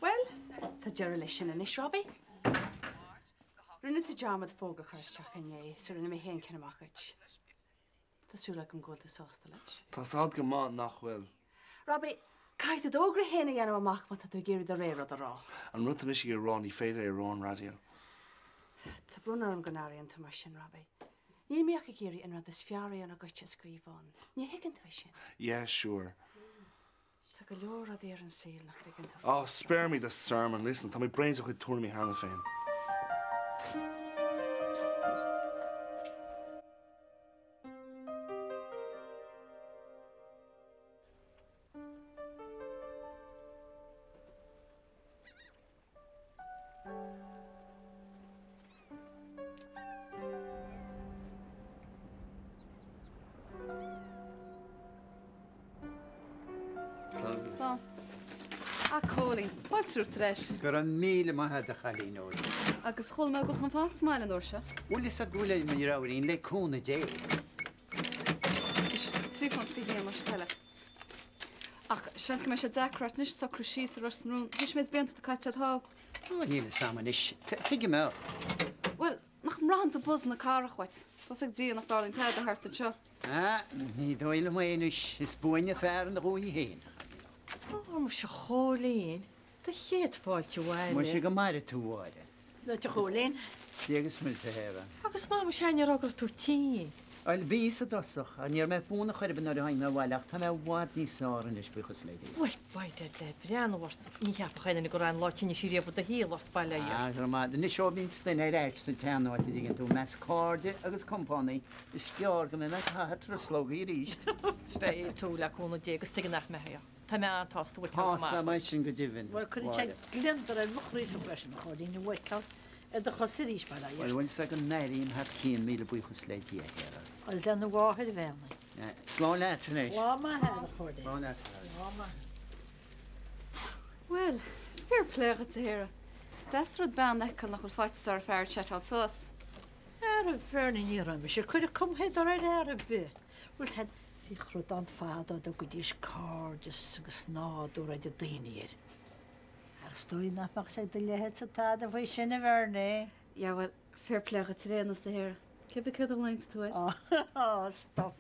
Bhuel, tá deireadh leis sin anois, Robbie. Rinne tú dearmad fógra a chur isteach inné, so rinne mé féin ceann amach duit. Tá súil agam go bhfuil tú sásta leis. Tá 's a'd go maith nach bhfuil. Robbie, caithfidh tú d'fhógra féin a dhéanamh amach má tá tú ag iarraidh do rogha rud a rá. An rud atá mise ag iarraidh a rá, ní féidir é a rá ar an raidió. Tá brón orm go n-airíonn tú mar sin, Robbie. Níl mé ach ag iarraidh an rud is fearr a dhéanamh dhuit is d'Yvonne. Ní thuigeann tú é sin. Yeah, sure. Tá go leor rudaí ar an saol nach dtuigeann tú. Oh, spare me the sermon. Listen, tá mé bréan de do chuid tuairimí cheana féin. Slán. A Chóilín, fáilte romhat ar ais. Go raibh míle maith agat a chailín óir. Agus chuala mé go bhfuil tú chun fanacht sa mbaile an uair seo. Bhfuil fhios agat go bhfuil a dheartháirín le cúnamh Dé. £3 faoi bhliain más toil leat. Ach seans go mbeidh sé deacair ort anois socrú síos i Ros na Rún théis an méid blianta atá caite agat thall. Ó, níl fhios a'm anois. Tuigim é. Bhuel, nach mbraitheann tú buzz na cathrach uait? Tá's ag Dia nach dtarlaíonn tada thart anseo. Ah, ní dóigh liom é anois. Is buaine fear ina dhúiche féin. Ó, muise a Chóilín, do chéad fáilte abhaile. Muise go maire tú, a Mháire. Duit a Chóilín. Dia agus muise a Shéara. Agus maith muise ní raibh go raibh tú tinn. Bhuel, bhíos i dtosach, ní raibh mé buan ar chor ar bith nuair a tháinig mé abhaile ach tá mé i bhfad níos fearr anois, buíochas le Dia. Bhuel, by Dad le breathnú ort, ní cheapfadh aon duine go raibh aon lá tinnis riamh i do shaol ort, bail ó Dhia ort. Ah, go raibh maith. Anois ó bhíonns duine ar ais sa tsean-áit a dtuigeann tú, i measc cairde agus compánaigh, is gearr go mbeidh mé ag caitheamh truslógaí arís. Beidh tú le cúnamh Dé agus tuige nach mbeifeá. Tá mé an-tsásta thú a fheiceáil go maith. Tá mé sin go deimhin. Bhuel, cuireann sé gliondar ar mo chroísa freisin, a Chóilín, thú a fheiceáil ar do chosa arís, bail ó Dhia ort. Bhuel, bhfuil 's agat go n-airím thar cionn, míle buíochas le Dia, a Shéara. Bhuel, lena mháthair a bheannaigh. Slán leat anois. Lá maith agat, a Chóilín. Slán leat. Lá maith. Bhuel, fair play dhuit, a Shéara. Is deas an rud bean a fheiceáil nach bhfuil faitíos ar a fear settleáil suas. Ara, a Bhernie, ní raibh mise ag cur cumtha ar fhear ar bith. Bhfuil 's agat, Bhíodh rud ann fadó a dtugaidís cairdeas agus nádúr idir daoine air. Ach is dóigh nach mbeadh 's ag do leithéidse tada faoi sin, a Bhernie. Yeah, bhuel, fair play dhuit ar aon nós, a Shéara. Cé bith céard a ghlaonns tú air? Aw, stop.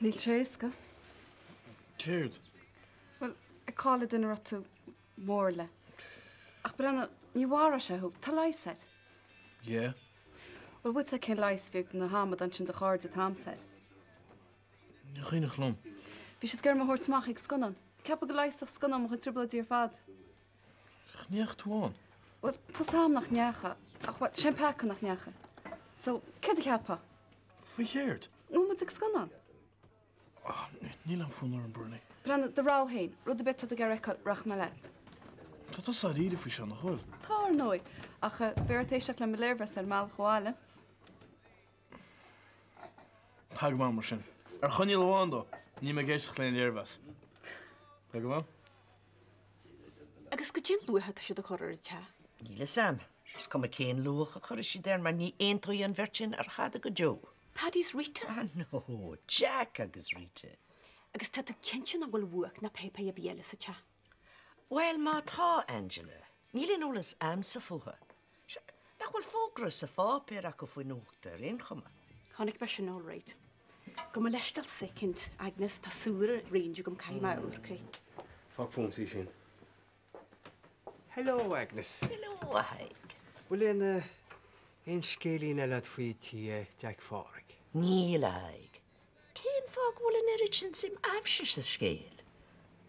Níl sé éasca. Céard? Bhuel, ag cailleadh duine a raibh tú mór le. Ach breathnaigh, ní mharódh sé thú, tá leigheas air. Yeah. Bhuel, bhfuil 'fhios a'd cén leigheas a bhí ag na hamadáin sin de chairde an t-am air? Ní cuimhneach liom. Bhí siad ag iarraidh mé a thabhairt amach ag scannán. Ceapadh go leigheasfadh scannán mo chuid trioblóidí ar fad. Ach ní dheachaigh tú ann. Bhuel, tá's a'm nach ndeachaigh, ach bhuel, sé an peaca nach ndeachaigh. So, céard a cheapfá? Faoi chéard? An bhfuil muid ag scannán? Ah, níl aon fhonn orm, Bernie. Breathnaigh, do rogha féin, rud ar bith atá tú ag iarraidh a fheiceáil, rachaidh mé leat. Tá tusa dáiríre faoi seo, nach bhfuil? Tá, ar ndóigh, ach beidh ort éisteacht le mo léirmheas ar an mbealach abhaile. Tá go maith mar sin. Ar choinníoll amháin dó, níl mé ag éisteacht le haon léirmheas. Tá go maith? Agus goidé an luach atá siad a chur ar an teach. Níl fhios a'm. Is cuma cén luach a chuirfidh siad air mar ní aontóidh an bheirt sin ar thada go deo. Paddy is Rita? Ah no, Jack agus Rita. Agus tá tú cinnte nach bhfuil uacht ná páipéar ar bith eile sa teach? Bhuel, má tá, Angela, níl aon eolas a'msa fúthu. Sea, nach bhfuil fógra sa pháipéar acu faoin uacht ar aon chuma? Chonaic mé sin alright. Gabh mo leithscéal soicind, Agnes, tá sure arranged agam caithfidh mé amharc air. Fág fúmsa í sin. Hello, Agnes. Hello, a Thaidhg. Bhfuil aon, aon scéilín eile agat faoi tí Jeaic Phádraig? Níl, a Thaidhg. Cén fáth go bhfuil an oiread sin suim a'ibhse sa scéal?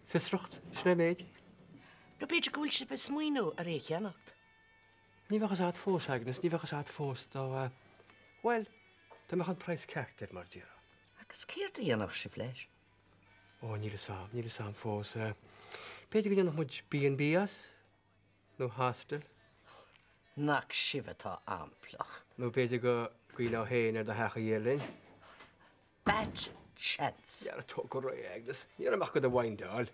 Fiosracht, sin é an méid. Nó b'fhéidir go bhfuil sibh ag smaoineamh ar é a cheannacht? Ní bheadh fhios a'd fós, Agnes, ní bheadh fhios a'd fós dá, bhuel, dá mbeadh an praghas ceart air, mar déarfá. Agus céard a dhéanfadh sibh leis? Ó, níl fhios a'm, níl fhios a'm fós. B'fhéidir go ndéanfadh muid B and B as? Nó hostel? Nach sibh atá amplach. Nó b'fhéidir go gcuimhneofá féin ar do theach a dhíol linn? Fat chance. Dhera, tóg go réidh, Agnes. Ní raibh mé ach do do mhindeáil.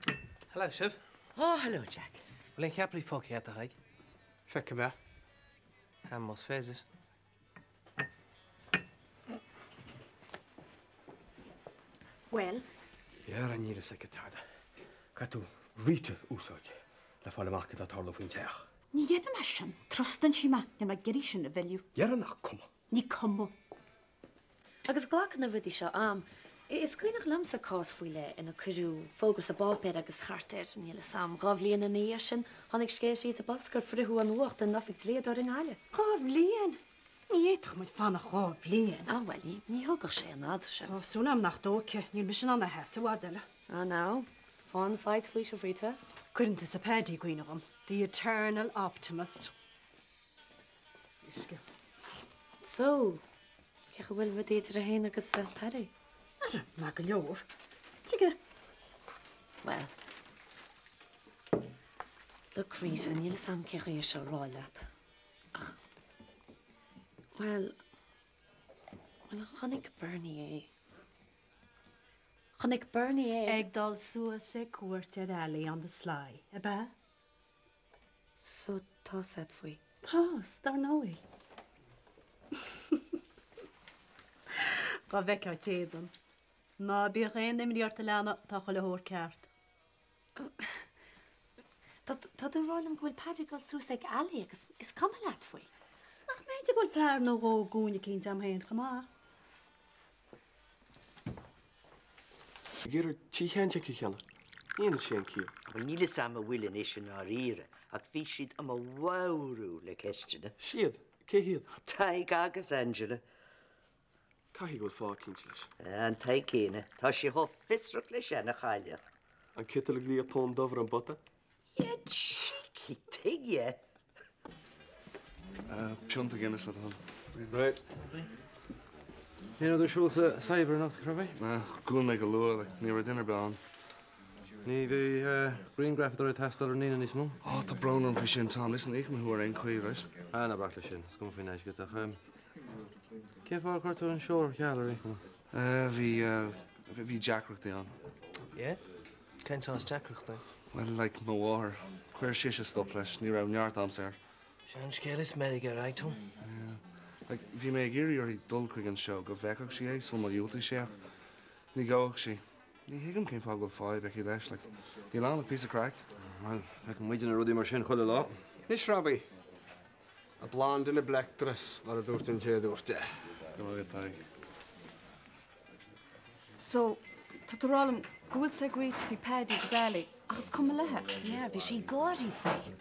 Hello, sibh. Oh, hello, Jack. Bhfuil aon cheapairí fágtha agat, a Thaidhg? Feicfidh mé. Ah, más féidir. Bhuel? Dhera, níl fhios aici tada. Caithfidh tú Rita a úsáid le fáil amach cad tá ag tarlú faoin teach. Ní dhéanfaidh mé sin. Trustann sí mé. Níl mé ag iarraidh sin a mhilleadh. Dhera, nach cuma. Ní cuma. Agus glacann na rudaí seo am. Is cuimhneach liomsa cás faoi leith ina cuireadh fógra sa bpáipéar agus thart ar, níl 'fhios a'm, 2 bhliain ina dhiaidh sin, tháinig scéal tríd an bpost gur fritheadh an uacht in oifig dlíodóra i nGaillimh. 2 bhliain? Ní fhéadfadh muid fanacht 2 bhliain. Ah bhuel, ní thógfadh sé an fhad sin. Tá súil a'm nach dtógfaidh, níl mise in ann a sheasamh i bhfad eile. Ah now, faigh faoiseamh Rita. Cuireann tusa Paddy i gcuimhne dhom, the eternal optimist. So, cén chaoi a bhfuil rudaí idir é féin agus Paddy? Ara, maith go leor. Tuige? Bhuel. Look, Rita, níl 'fhios a'm cén chaoi é seo a rá leat. Ach, bhuel, bhuel, chonaic Bernie é. Chonaic Bernie é. Ag dul suas ag cuairt ar Ali on the sly, ab ea? So tá 'fhios a'd faoi. Tá, dar ndóigh. Dá bhfeicfeá a éadan. Ná bíodh aon imní ort a leana, tá chuile shórt ceart. Tá tú ag rá liom go bhfuil Paddy ag dul suas ag Ali agus is cuma leat faoi. Is nach mb'fhéidir go bhfuil fear nó dhó i gcúinne eicínt a'm féin chomh maith. Ag iarraidh tí Sheáin Jeaic a cheannach. Ní dhéanann sé aon chiall. Bhuel, níl 'fhios a'm an bhfuil anois i ndáiríre, ach bhí siad á mo mharú le ceisteanna. Siad? Cé hiad? Tadhg agus Angela. Caithfidh go bhfuil fáth eicínt leis. An Tadhg céanna. Tá sé chomh fiosrach le seana-chailleach. An ciotal ag liath tóin dubh ar an bpota? You cheeky tuige? Pionta Guinness le do thoil. Right. Aon rud ar siúl sa cyber anocht, Robbie? Dhún mé go luath, like, ní raibh duine ar bith ann. Ní bheidh grianghrafadóir ag teastáil ar an Aoine níos mó. Ó, tá brón orm faoi sin, Tom. Listen, íocfaidh mé thú ar aon chaoi, right? Ah, ná bac leis sin. Is cuma faoin airgead, ach cén fáth ar chuir tú an seó ar ceal ar aon chuma? Bhí, bhí deacrachtaí ann. Yeah? Cén saghas deacrachtaí? Bhuel, like, mo mháthair. Chuir sise stop leis. Ní raibh neart a'msa air. Sin scéal is meirge ar aghaidh, Tom. Yeah. Like, bhí mé ag iarraidh uirthi dul chuig an seó go bhfeicfeadh sí é sul má dhiúltaigh sí ach ní ghabhfadh sí. Ní thuigim cén fáth go bhfuil fadhb aici leis, like, níl ann ach píosa craic. Bhuel, feiceann muidne na rudaí mar sin chuile lá. Anois, Robbie, a blonde in a black dress, mar a dúirt an té a dúirt é. Go raibh maith agat, Tadhg. So, Tá tú ag rá liom go bhfuil fhios ag Rita faoi Paddy agus Ali ach is cuma léi. Yeah, bhí sí ag gáirí faoi.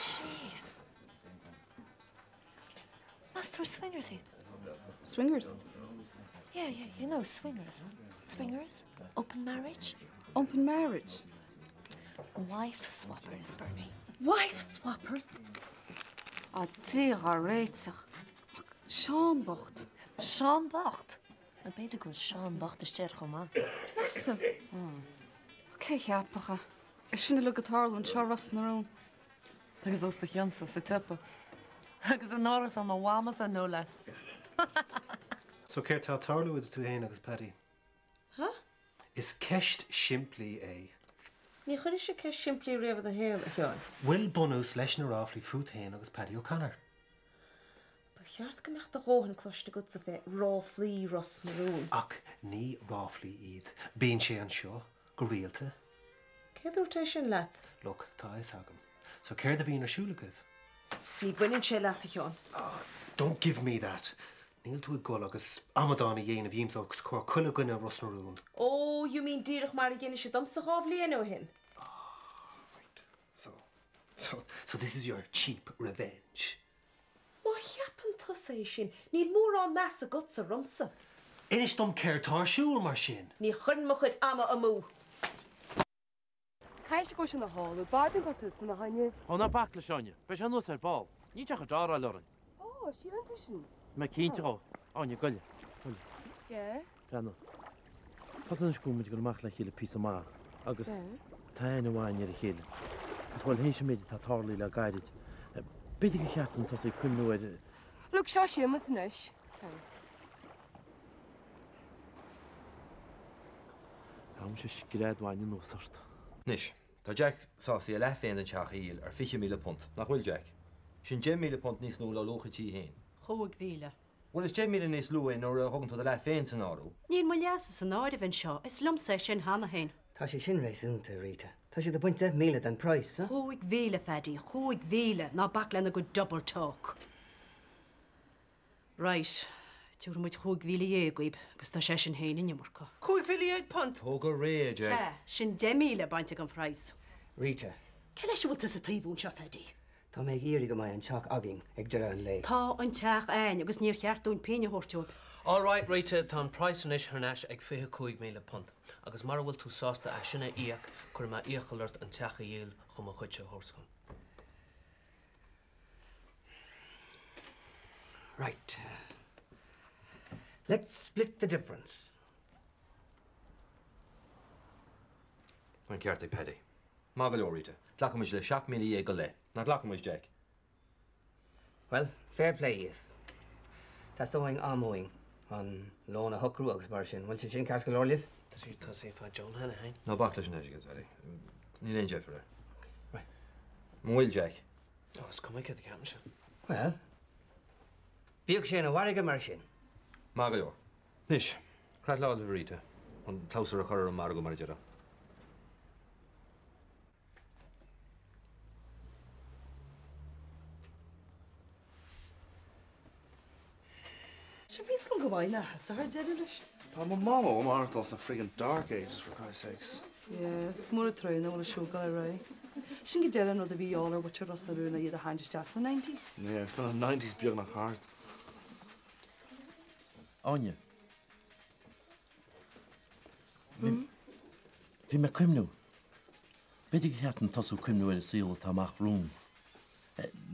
Jeez. Meas tú ar swingers iad? Swingers? Yeah, yeah, you know swingers. Swingers? Open marriage? Open marriage? Wife swappers, Bernie. Wife swappers? Á, Dia ár réiteach. Ach Seán bocht. Seán bocht? Bhuel, b'fhéidir go bhfuil Seán bocht istigh air chomh maith. Meas tú? Cé a cheapfadh é? É sin uilig ag tarlú anseo i Ros na Rún. Agus os do chionn-sa, sa tsiopa. Agus in árasán mo mhamasa, no less. So céard tá ag tarlú idir tú fhéin agus Paddy? Huh? Is ceist simplí é. Níor chuiris-se ceist simplí riamh i do shaol, a Sheáin. Bhfuil bunús leis na ráflaí fút fhéin agus Paddy O'Connor? Ba cheart go mbeadh do dhóthain cloiste agatsa fé ráflaí Ros na Rún. Ach ní ráflaí iad. Bíonn sé anseo go rialta. Cé dúirt é sin leat? Look, tá a fhios agam. So céard a bhíonn ar siúl agaibh? Ní bhaineann sé leat, a Sheáin. Ah, don't give me that! Níl tú ag dul agus amadán a dhéanamh dhíomsa os comhair chuile dhuine i Ros na Rún. Oh, you mean díreach mar a dheinis domsa dha bhliain ó shin? Ah, right. So, so, so this is your cheap revenge. Má cheapann tusa é sin, níl mórán meas agatsa ormsa. Inis dom céard tá ar siúl, mar sin. Ní chuirfinn mo chuid ama amú. Caithfidh sé go bhfuil sé ina chodladh, b'fhada go suas lena choinne. Ó, ná bac leis, Áine. Beidh sé anuas ar ball. Ní deacair deáráil orainn. Ó, síleann tú sin? Mé cinnte dhó. Áine, goile. Goile. Yeah. Breathnaigh. Tá anois go bhfuil muid ag dul amach le chéile píosa maith agus tá aithne mhaith againn ar a chéile. Agus bhuel, théis an méid atá tarlaithe le gairid, b'fhéidir gur cheart dúinn tosaí ag cuimhniú ar. Look, seo Séamus anois. Tá mise scread bhainne anuas ort. Anois, tá Jack sásta a leath féin den teach a dhíol ar £20,000, nach bhfuil, Jack? Sin £10,000 níos lú ná luach an tí féin. 5,000. Bhuel, is 10,000 níos lú é nuair a thugann tú do leath féin san áireamh. Níl mo leathsa san áireamh anseo, is liomsa é sin cheana féin. Tá sé sin réasúnta, Rita. Tá siad ag baint 10,000 den praghas, huh? 5,000, Phaddy, 5,000! Ná bac lena gcuid double talk. Right, tabharfaidh muid 15,000 dhaoib agus tá sé sin féin an iomarca. £15,000? Tóg go réidh é, Jack. Sea, sin 10,000 bainte den phraghas. Rita. Cé leis a bhfuil tusa ag taobhú anseo, Phaddy? Tá mé ag iarraidh go mbeidh an teach againn ag deireadh an lae. Tá an teach a'ainn agus níor cheart dúinn pingin a thabhairt dóibh. All right, Rita, tá an praghas anois thar n-ais ag £25,000 agus mara bhfuil tú sásta é sin a íoc, cuirfidh mé iachall ort an teach a dhíol chun mo chuidse a thabhairt chugam. Right. Let's split the difference. An ceart ag Paddy. Maith go leor, Rita. Glacfaidh muid le 17,000 go leith. Nach nglacann muid, Jack? Bhuel, fair play dhaoibh. Teastóidh am uainn an lón a shocrú agus mar sin. Bhfuil sé sin ceart go leor libh? Tá sé tá sé fá John cheana féin. Ná bac leis an airgead, Paddy. Níl aon deifir air. Right. An bhfuil, Jack? Ó, is cuma céard a cheapann sé. Bhuel, bíodh sé ina mhargadh mar sin. Maith go leor. Anois, creatláil libh, a Rita, an clabhsúr a chur ar an margadh, mar a déarfá. Sea, bhí 'fhios agam go maith nach thosach ar deireadh leis. Tá mo mhamó ag maireachtáil sna friggin dark ages, for Christ's sakes. Yeah, is mór an trua nach bhfuil an seó ag dul ar aghaidh. Sin go deireadh an rud a bhí de dhíobháil ar mhuintir Ros na Rún ná iad a tharraingt isteach sna nineties. Yeah, agus tá na nineties beagnach thart. Áine. Bhí mé ag cuimhniú. B'fhéidir gur cheart dúinn tosú ag cuimhniú ar an saol atá amach romhainn.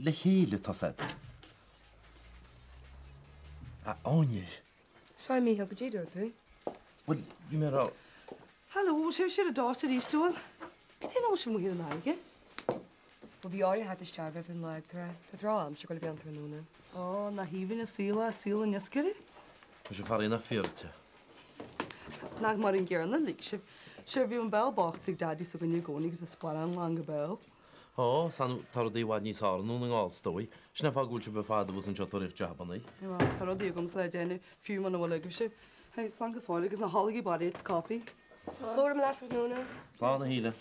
Le chéile, tá 's a'd. A Áine. Sorry, Mícheál, goidé a dúirt tú? Bhuel, bhí mé ag rá. Hello, bhfuil sibh ar an dot arís, an bhfuil? Cad é nach bhfuil sibh amuigh ar an fharraige? Bhuel, bhí orainn theacht isteach roimh an lá ag trá. Tá drochaimsir ag dul a bheith ann tráthnóna. Ó, nach aoibhinn an saol é, saol an iascaire. Tá sé faraor nach fíor duit é. Nach mar an gcéanna uilig sibh. Sure, bhí an béal bocht ag Daidí s'againne i gcónaí agus an sparán lán go béal. Ó, sea tá rudaí i bhfad níos fearr i nDún na nGall, is dóigh. Sin é an fáth go bhfuil sibh ar fad abhus anseo ag tóraíocht jabannaí. Bhuel, tá rudaí agamsa le déanamh, fiú muna bhfuil agaibhse. Hey, slán go fóill agus ná hólaigí barraíocht coffee. Labhróidh mé leat tráthnóna. Slán a Shíle.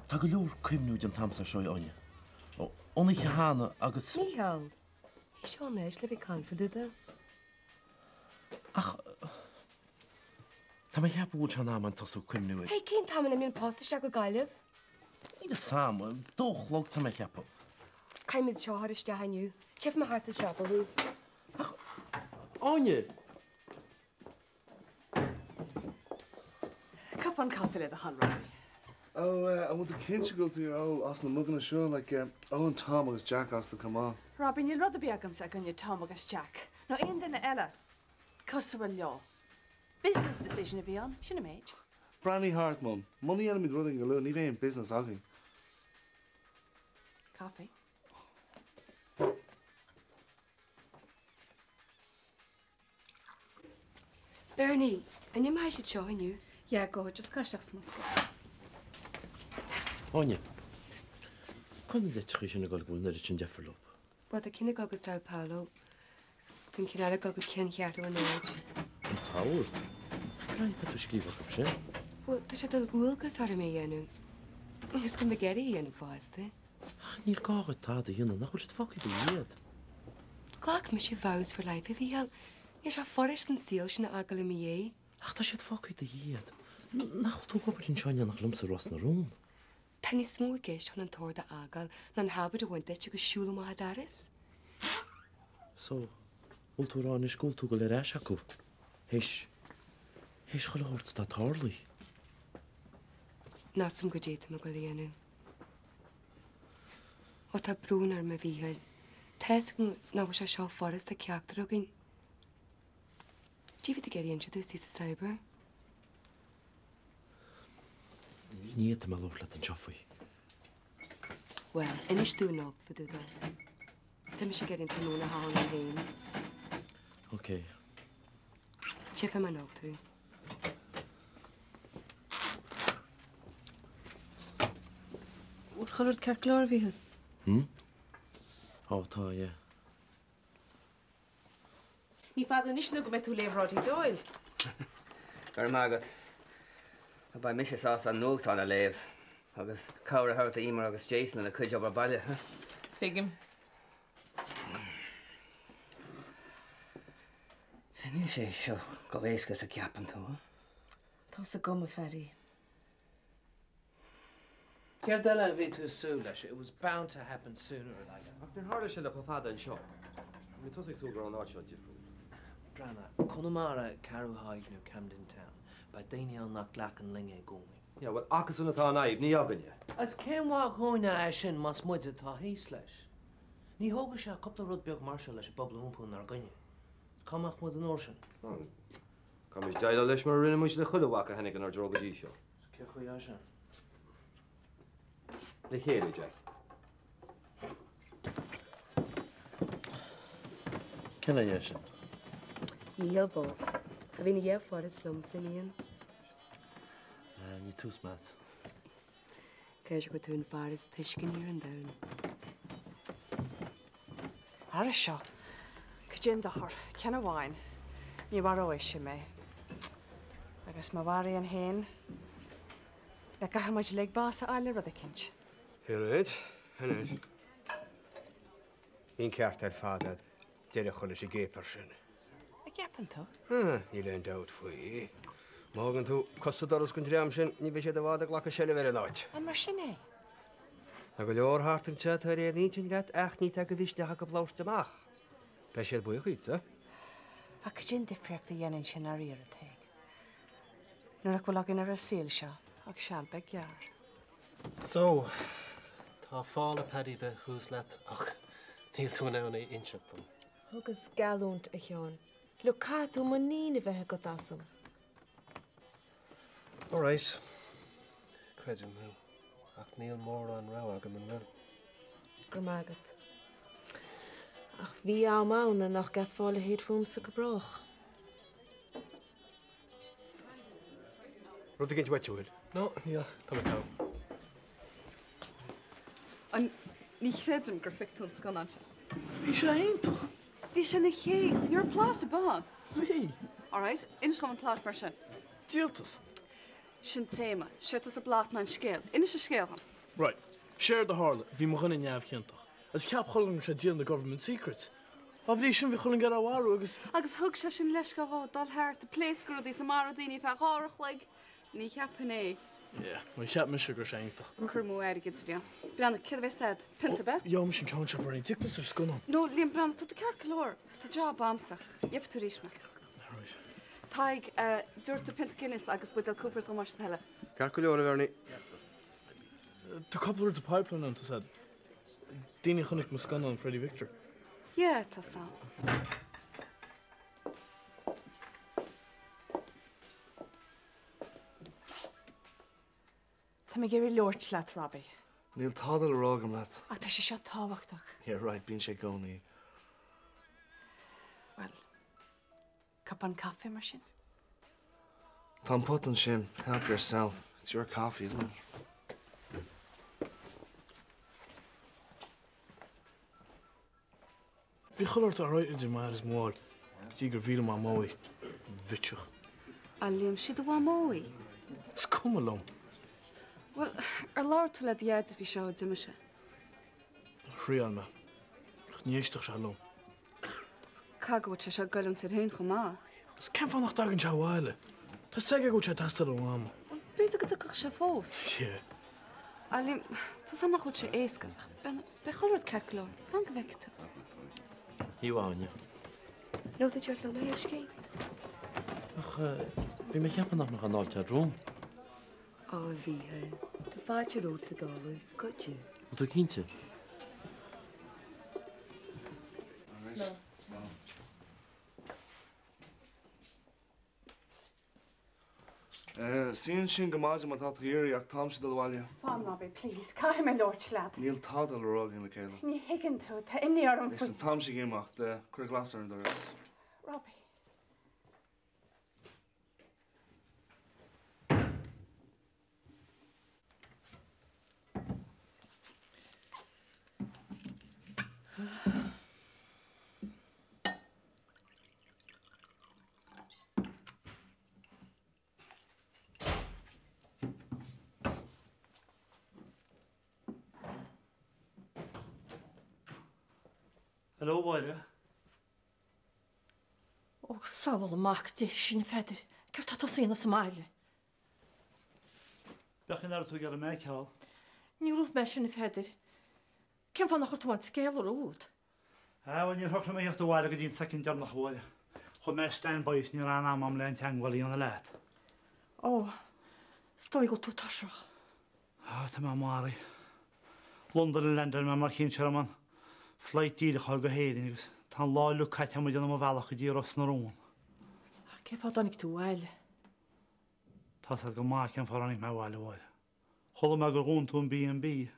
Tá go leor cuimhniú den t-am seo, a Áine. Ón oíche cheana agus. Mícheál, ní seo an áit le bheith ag caint fá dtaobh de. Ach tá mé ag ceapadh go bhfuil sé in am againn tosú ag cuimhniú ar. Hey, cén t-am ina mbíonn post isteach go Gaillimh? Níl 'fhios a'm, dó a chlog tá mé ag ceapadh. Caithfimid seo a chur isteach inniu. Tchífidh mé thart sa siopa thú. Ach, Áine! Cupán caife le do thoil, Robbie. Ó, an bhfuil tú cinnte go bhfuil tú ag ól as na muganna seo? Like, ólann Tom agus Jack astu chomh maith. Robbie, níl rud ar bith agamsa i gcoinne Tom agus Jack, nó aon duine eile cosúil leo. Business decision a bhí ann, sin an méid. Breathnaigh thart, Mum. Muna dhéanaimid rud éigin go luath, ní bheidh aon business againn. Caife. Bernie, an imeoidh siad seo inniu? Yeah, go, just caith isteach sa mbosca. Áine, cá bhfuil na litreacha sin ag dul go bhfuil an oiread sin deifir leo? Bhuel, tá ceann ag dul go Sao Paulo agus tá an ceann eile ag dul go ceanncheathrú an Oird. An tOrd? Cén fáth atá tú ag scríobh acu sin? Bhuel, tá sé de dhualgas orm é a dhéanamh agus tá mé ag iarraidh é a dhéanamh fosta. Ach níl gá dhuit tada a dhéanamh, nach bhfuil siad fágtha i do dhiaidh? Ghlac mise vows for life, a Mhícheáil. Níl sé furast an saol sin a fhágáil i mo dhiaidh. Ach tá siad fágtha i do dhiaidh. Nach bhfuil tú ag obair anseo in éineacht liomsa i Ros na Rún? Tá níos mó i gceist chun an tOrd a fhágáil ná an habit a bhaint duit agus siúl amach an doras. So, bhfuil tú ag rá anois go bhfuil tú ag dul ar ais acu? Théis, théis chuile shórt atá tarlaithe? Níl 'fhios a'm goidé tá mé ag dul a dhéanamh. Ó tá brón orm a Mhícheáil. Tá 'fhios agam nach bhfuil sé seo furast do ceachtar againn. Goidé a bhí tú ag iarraidh inse domh istigh sa cyber. Ní fhéadfaidh mé labhairt leat anseo faoi. Bhuel, inis domh anocht fá dtaobh de. Tá mise ag iarraidh an tráthnóna a chaitheamh liom féin. Ok. Tchífidh mé anocht thú. Bhfuil chuile rud ceart go leor, a Mhíchíl? Hmm? Ó, tá, yeah. Ní fada anois nó go mbeidh tú ag léamh Roddy Doyle. Go raibh maith agat. Beidh mise sásta an nuachtán a léamh agus cabhair a thabhairt do Emer agus Jason lena cuid obair baile. Tuigim. Níl sé seo chomh éasca is a cheapann tú. Tá's agam, a Phaddy. Céard eile a bhí tú ag súil leis? It was bound to happen sooner or later. Ach níor tharla sé le chomh fada anseo. Bhí tusa ag súil go raibh an áit seo difriúil. Breathnaigh, Conamara, Ceathrú Thaidhg nó Camden Town, beidh daoine ann nach nglacann linn i gcónaí. Yeah, bhuel, acusan atá an fhadhb, ní againne. Agus cén mhaith dhúinne é sin más muide atá thíos leis? Ní thógfaidh sé ach cúpla rud beag mar seo leis an bpobal a iompú inár gcoinne. Cá mbeadh muid an uair sin? Caithfimid déileáil leis mar a rinne muid le chuile bhac a tháinig inár dtreo go dtí seo. Cén chaoi é sin? Le chéile, Jack. Cén fháth é sin? Mícheál bocht. A bhí ina dhiaidh foras liomsa, mian. Ní tús meas. Cé go tú an fear is tuisceanaí ar an domhan. Ara seo, cad é an dochar, ceann amháin, ní mharóidh sé mé. Agus má mharaíonn féin, le caithfidh muid uilig bás a fháil le rud eicínt. Anois, anois. Bhí an ceart ar fad agat deireadh a chur leis an gcéapair sin. An gceapann tú? Níl aon dabht faoi. Má thugann tú cos sa doras don dream sin, ní bheidh siad i bhfad ag glacadh seilbh ar an áit. An mar sin é? Tá go leor thart anseo atá ar aon intinn leat ach ní tagann misneach acu labhairt amach. Beidh siad buíoch díotsa. Ach cad é an difríocht a dhéanann sin dáiríre, a Thaidhg? Nuair nach bhfuil againn ar an saol seo ach seal beag gearr. So, tá fáth le Paddy bheith thuas leat ach níl tú in ann é inseacht dom. Thugas geallúint, a Sheáin. Look, caithfidh tú muinín a bheith agat asam. All right. Creidim thú. Ach níl mórán rogha agam, an bhfuil? Go raibh maith agat. Ach bhí am ann nuair nach gceapfá a leithéid fúmsa go brách. Rud éicint uait, an bhfuil? No, níl. Tá mé togha. An, ní chreidim gur phioc tú an scannán seo. Bhí sé iontach! Bhí sé ina chéas. Ní raibh plot ar bith ann. Bhí. Alright, inis dom an plot mar sin. Díoltas. Sin téama. Séard atá sa bplot ná an scéal. Inis an scéal dhom. Right. Séard a tharla, bhí mo dhuine neamhchiontach. Agus cheap chuile dhuine go raibh sé ag díol na government secrets. Dá bhrí sin, bhí chuile dhuine ag iarraidh é a mharú agus. Agus thug sé sin leithscéal dhó dul thart ag pléascadh rudaí is ag marú daoine ar feadh uair a chloig. Ní cheapfainn é. Yeah, bhuel cheap mise go raibh sé iontach. Cur amú airgid a bhí ann. Breathnaigh, céard a bheas a'd? Pionta, ab ea? Gheobhaidh mise an ceann seo, Bernie. Tiocfaidh tusa ar scannán. No, Liam, breathnaigh, tá tú ceart go leor. Tá job a'msa. Gheobhaidh tú arís mé. Right. Tadhg, eh, tabharfaidh tú pionta Guinness agus buidéal Coopers dhom más toil leat. Ceart go leor, a Bhernie. Tá cúpla rud sa pipeline ann, tá 's a'd. Daoine a chonaic mo scannán Freddie Victor. Yeah, tá 's a'm. Tá mé ag iarraidh labhairt leat, Robbie. Níl tada le rá agam leat. Ach tá sé seo tábhachtach. Yeah, right, bíonn sé i gcónaí. Bhuel, cupán caife mar sin? Tá an pota ansin, help yourself. It's your coffee, isn't it? Bhí chuile shórt alright idir m'athair is mo mháthair go dtí gur mhíll Mamó í. Bhitseach. A Liam, sí do mhamó í. Is cuma liom. Bhuel, ar labhair tú le do dhaid faoi seo ó d'imigh sé? Thriail mé. Ach ní éistfeadh sé liom. Caithfidh go bhfuil sé seo ag goilliúint air féin chomh maith. Agus cén fáth nach dtagann sé abhaile? Tá 's aige go bhfuil sé ag teastáil ó Mhama. Bhuel, b'fhéidir go dtiocfadh sé fós. Yeah. A Liam, tá 's agam nach bhfuil sé éasca, ach beidh chuile rud ceart go leor. Fan go bhfeicfidh tú. Hi a Áine. Nó tú deoch liom a fheiscint? Ach bhí mé ag ceapadh nach mbeadh aon fháilte romham. Á, a Mhícheáil, tá fáilte romhat sa dtólamh, goitse. Bhfuil tú cinnte? Suigh ansin go maidin má tá tú ag iarraidh ach táimse ag dul abhaile. Fan, Robbie, please. Caithfidh mé labhairt leat. Níl tada le rá againn le chéile. Ní thuigeann tú. Tá imní orm faoi. Listen, táimse ag imeacht. Cuir glas ar an doras. Robbie. Hello, Mháire. Ó, sábháil an mac Dé sinn, a Pheadair. Céard tá tusa a dhéanamh sa mbaile? B'fhéidir nach raibh tú ag iarraidh mé a fheiceáil. Ní raibh mé sin, a Pheadair. Cén fáth nach chuir tú an scéala romhat? Ah, bhuel, níor shocraigh mé theacht abhaile go dtí an soicind deireanach, a Mháire. Chuaigh mé ar stand-by is ní raibh aon am agam le aon teagmháil a dhéanamh leat. Ó, is dóigh go bhfuil tú tuirseach. Ah, tá mé maraithe. Londain a leaindeáil mé mar chinn sé orm an flight díreach a fháil go hÉirinn agus tá an lá uilig caite agam ag déanamh mo bhealach go dtí Ros na Rún. Cén fáth a dtáinig tú abhaile? Tá's agat go maith cén fáth a tháinig mé abhaile, a Mháire. Chuala mé gur dhún tú an B and B.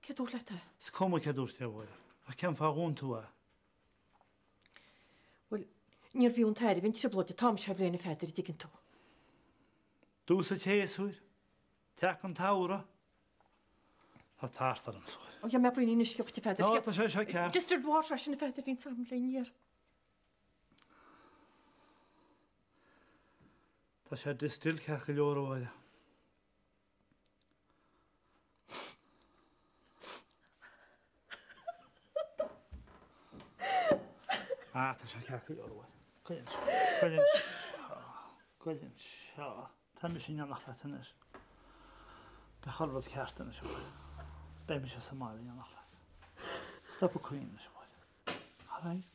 Cé dúirt leat é? Is cuma cé dúirt é, a Mháire. Ach cén fáth a dhún tú é? Bhuel, níorbh fhiú an tairbhe an trioblóid an t-am seo bhliain a Pheadair, an dtuigeann tú. Tús an tséasúir. Teacht an tsamhraidh. Tá tart orm, a Mháire. Ó, gheobhaidh mé braoinín uisce dhuit, a Pheadair. Ó, tá sé seo ceart. Distilled water é sin, a Pheadair, bhíonn am le n-iarr. Tá sé distilled ceart go leor, a Mháire. Ah, tá sé ceart go leor, a Mháire. Goil anseo, goil anseo, goil anseo. Tá mise in éineacht leat anois. Beidh chuile rud ceart anois, a Mháire. Beidh mise sa mbaile in éineacht leat. Stop ag caoineadh anois, a Mháire. All right?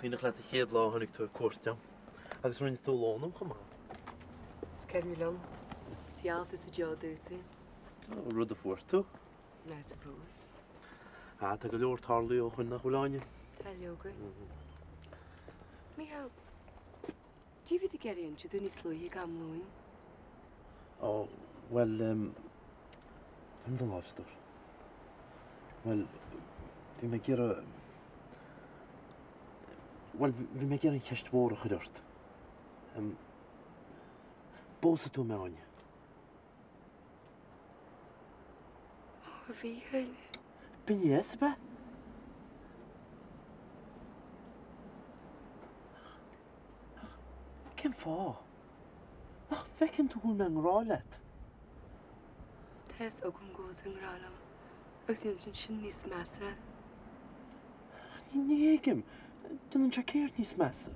Cuimhneach leat an chéad lá a tháinig tú ar cuairt orm agus rinne tú lón dom chomh maith. Is cuimhin liom. Is gheall tú sa deoch domhsa. Rud a fuair tú. I suppose. Ah, tá go leor tarlaithe ó shoin nach bhfuil Áine? Tá leoga. Mícheál, cad é a bhí tú ag iarraidh a inse domh níos luaithe ag am lóin? Ó, bhuel, em, faigh do lámh, a stór. Bhuel, bhí mé ag iarraidh, bhuel, bhí mé ag iarraidh an cheist mhór a chur ort. Em, pósfaidh tú mé, Áine? Ó, a Mhíchíl. B'in yes, ab ea? Ach, cén fáth? Nach bhfeiceann tú go bhfuil mé i ngrá leat? Tá fhios agam go bhfuil tú i ngrá liom. Agus déanann sin níos measa. Ní thuigim. Déanann sé céard níos measa?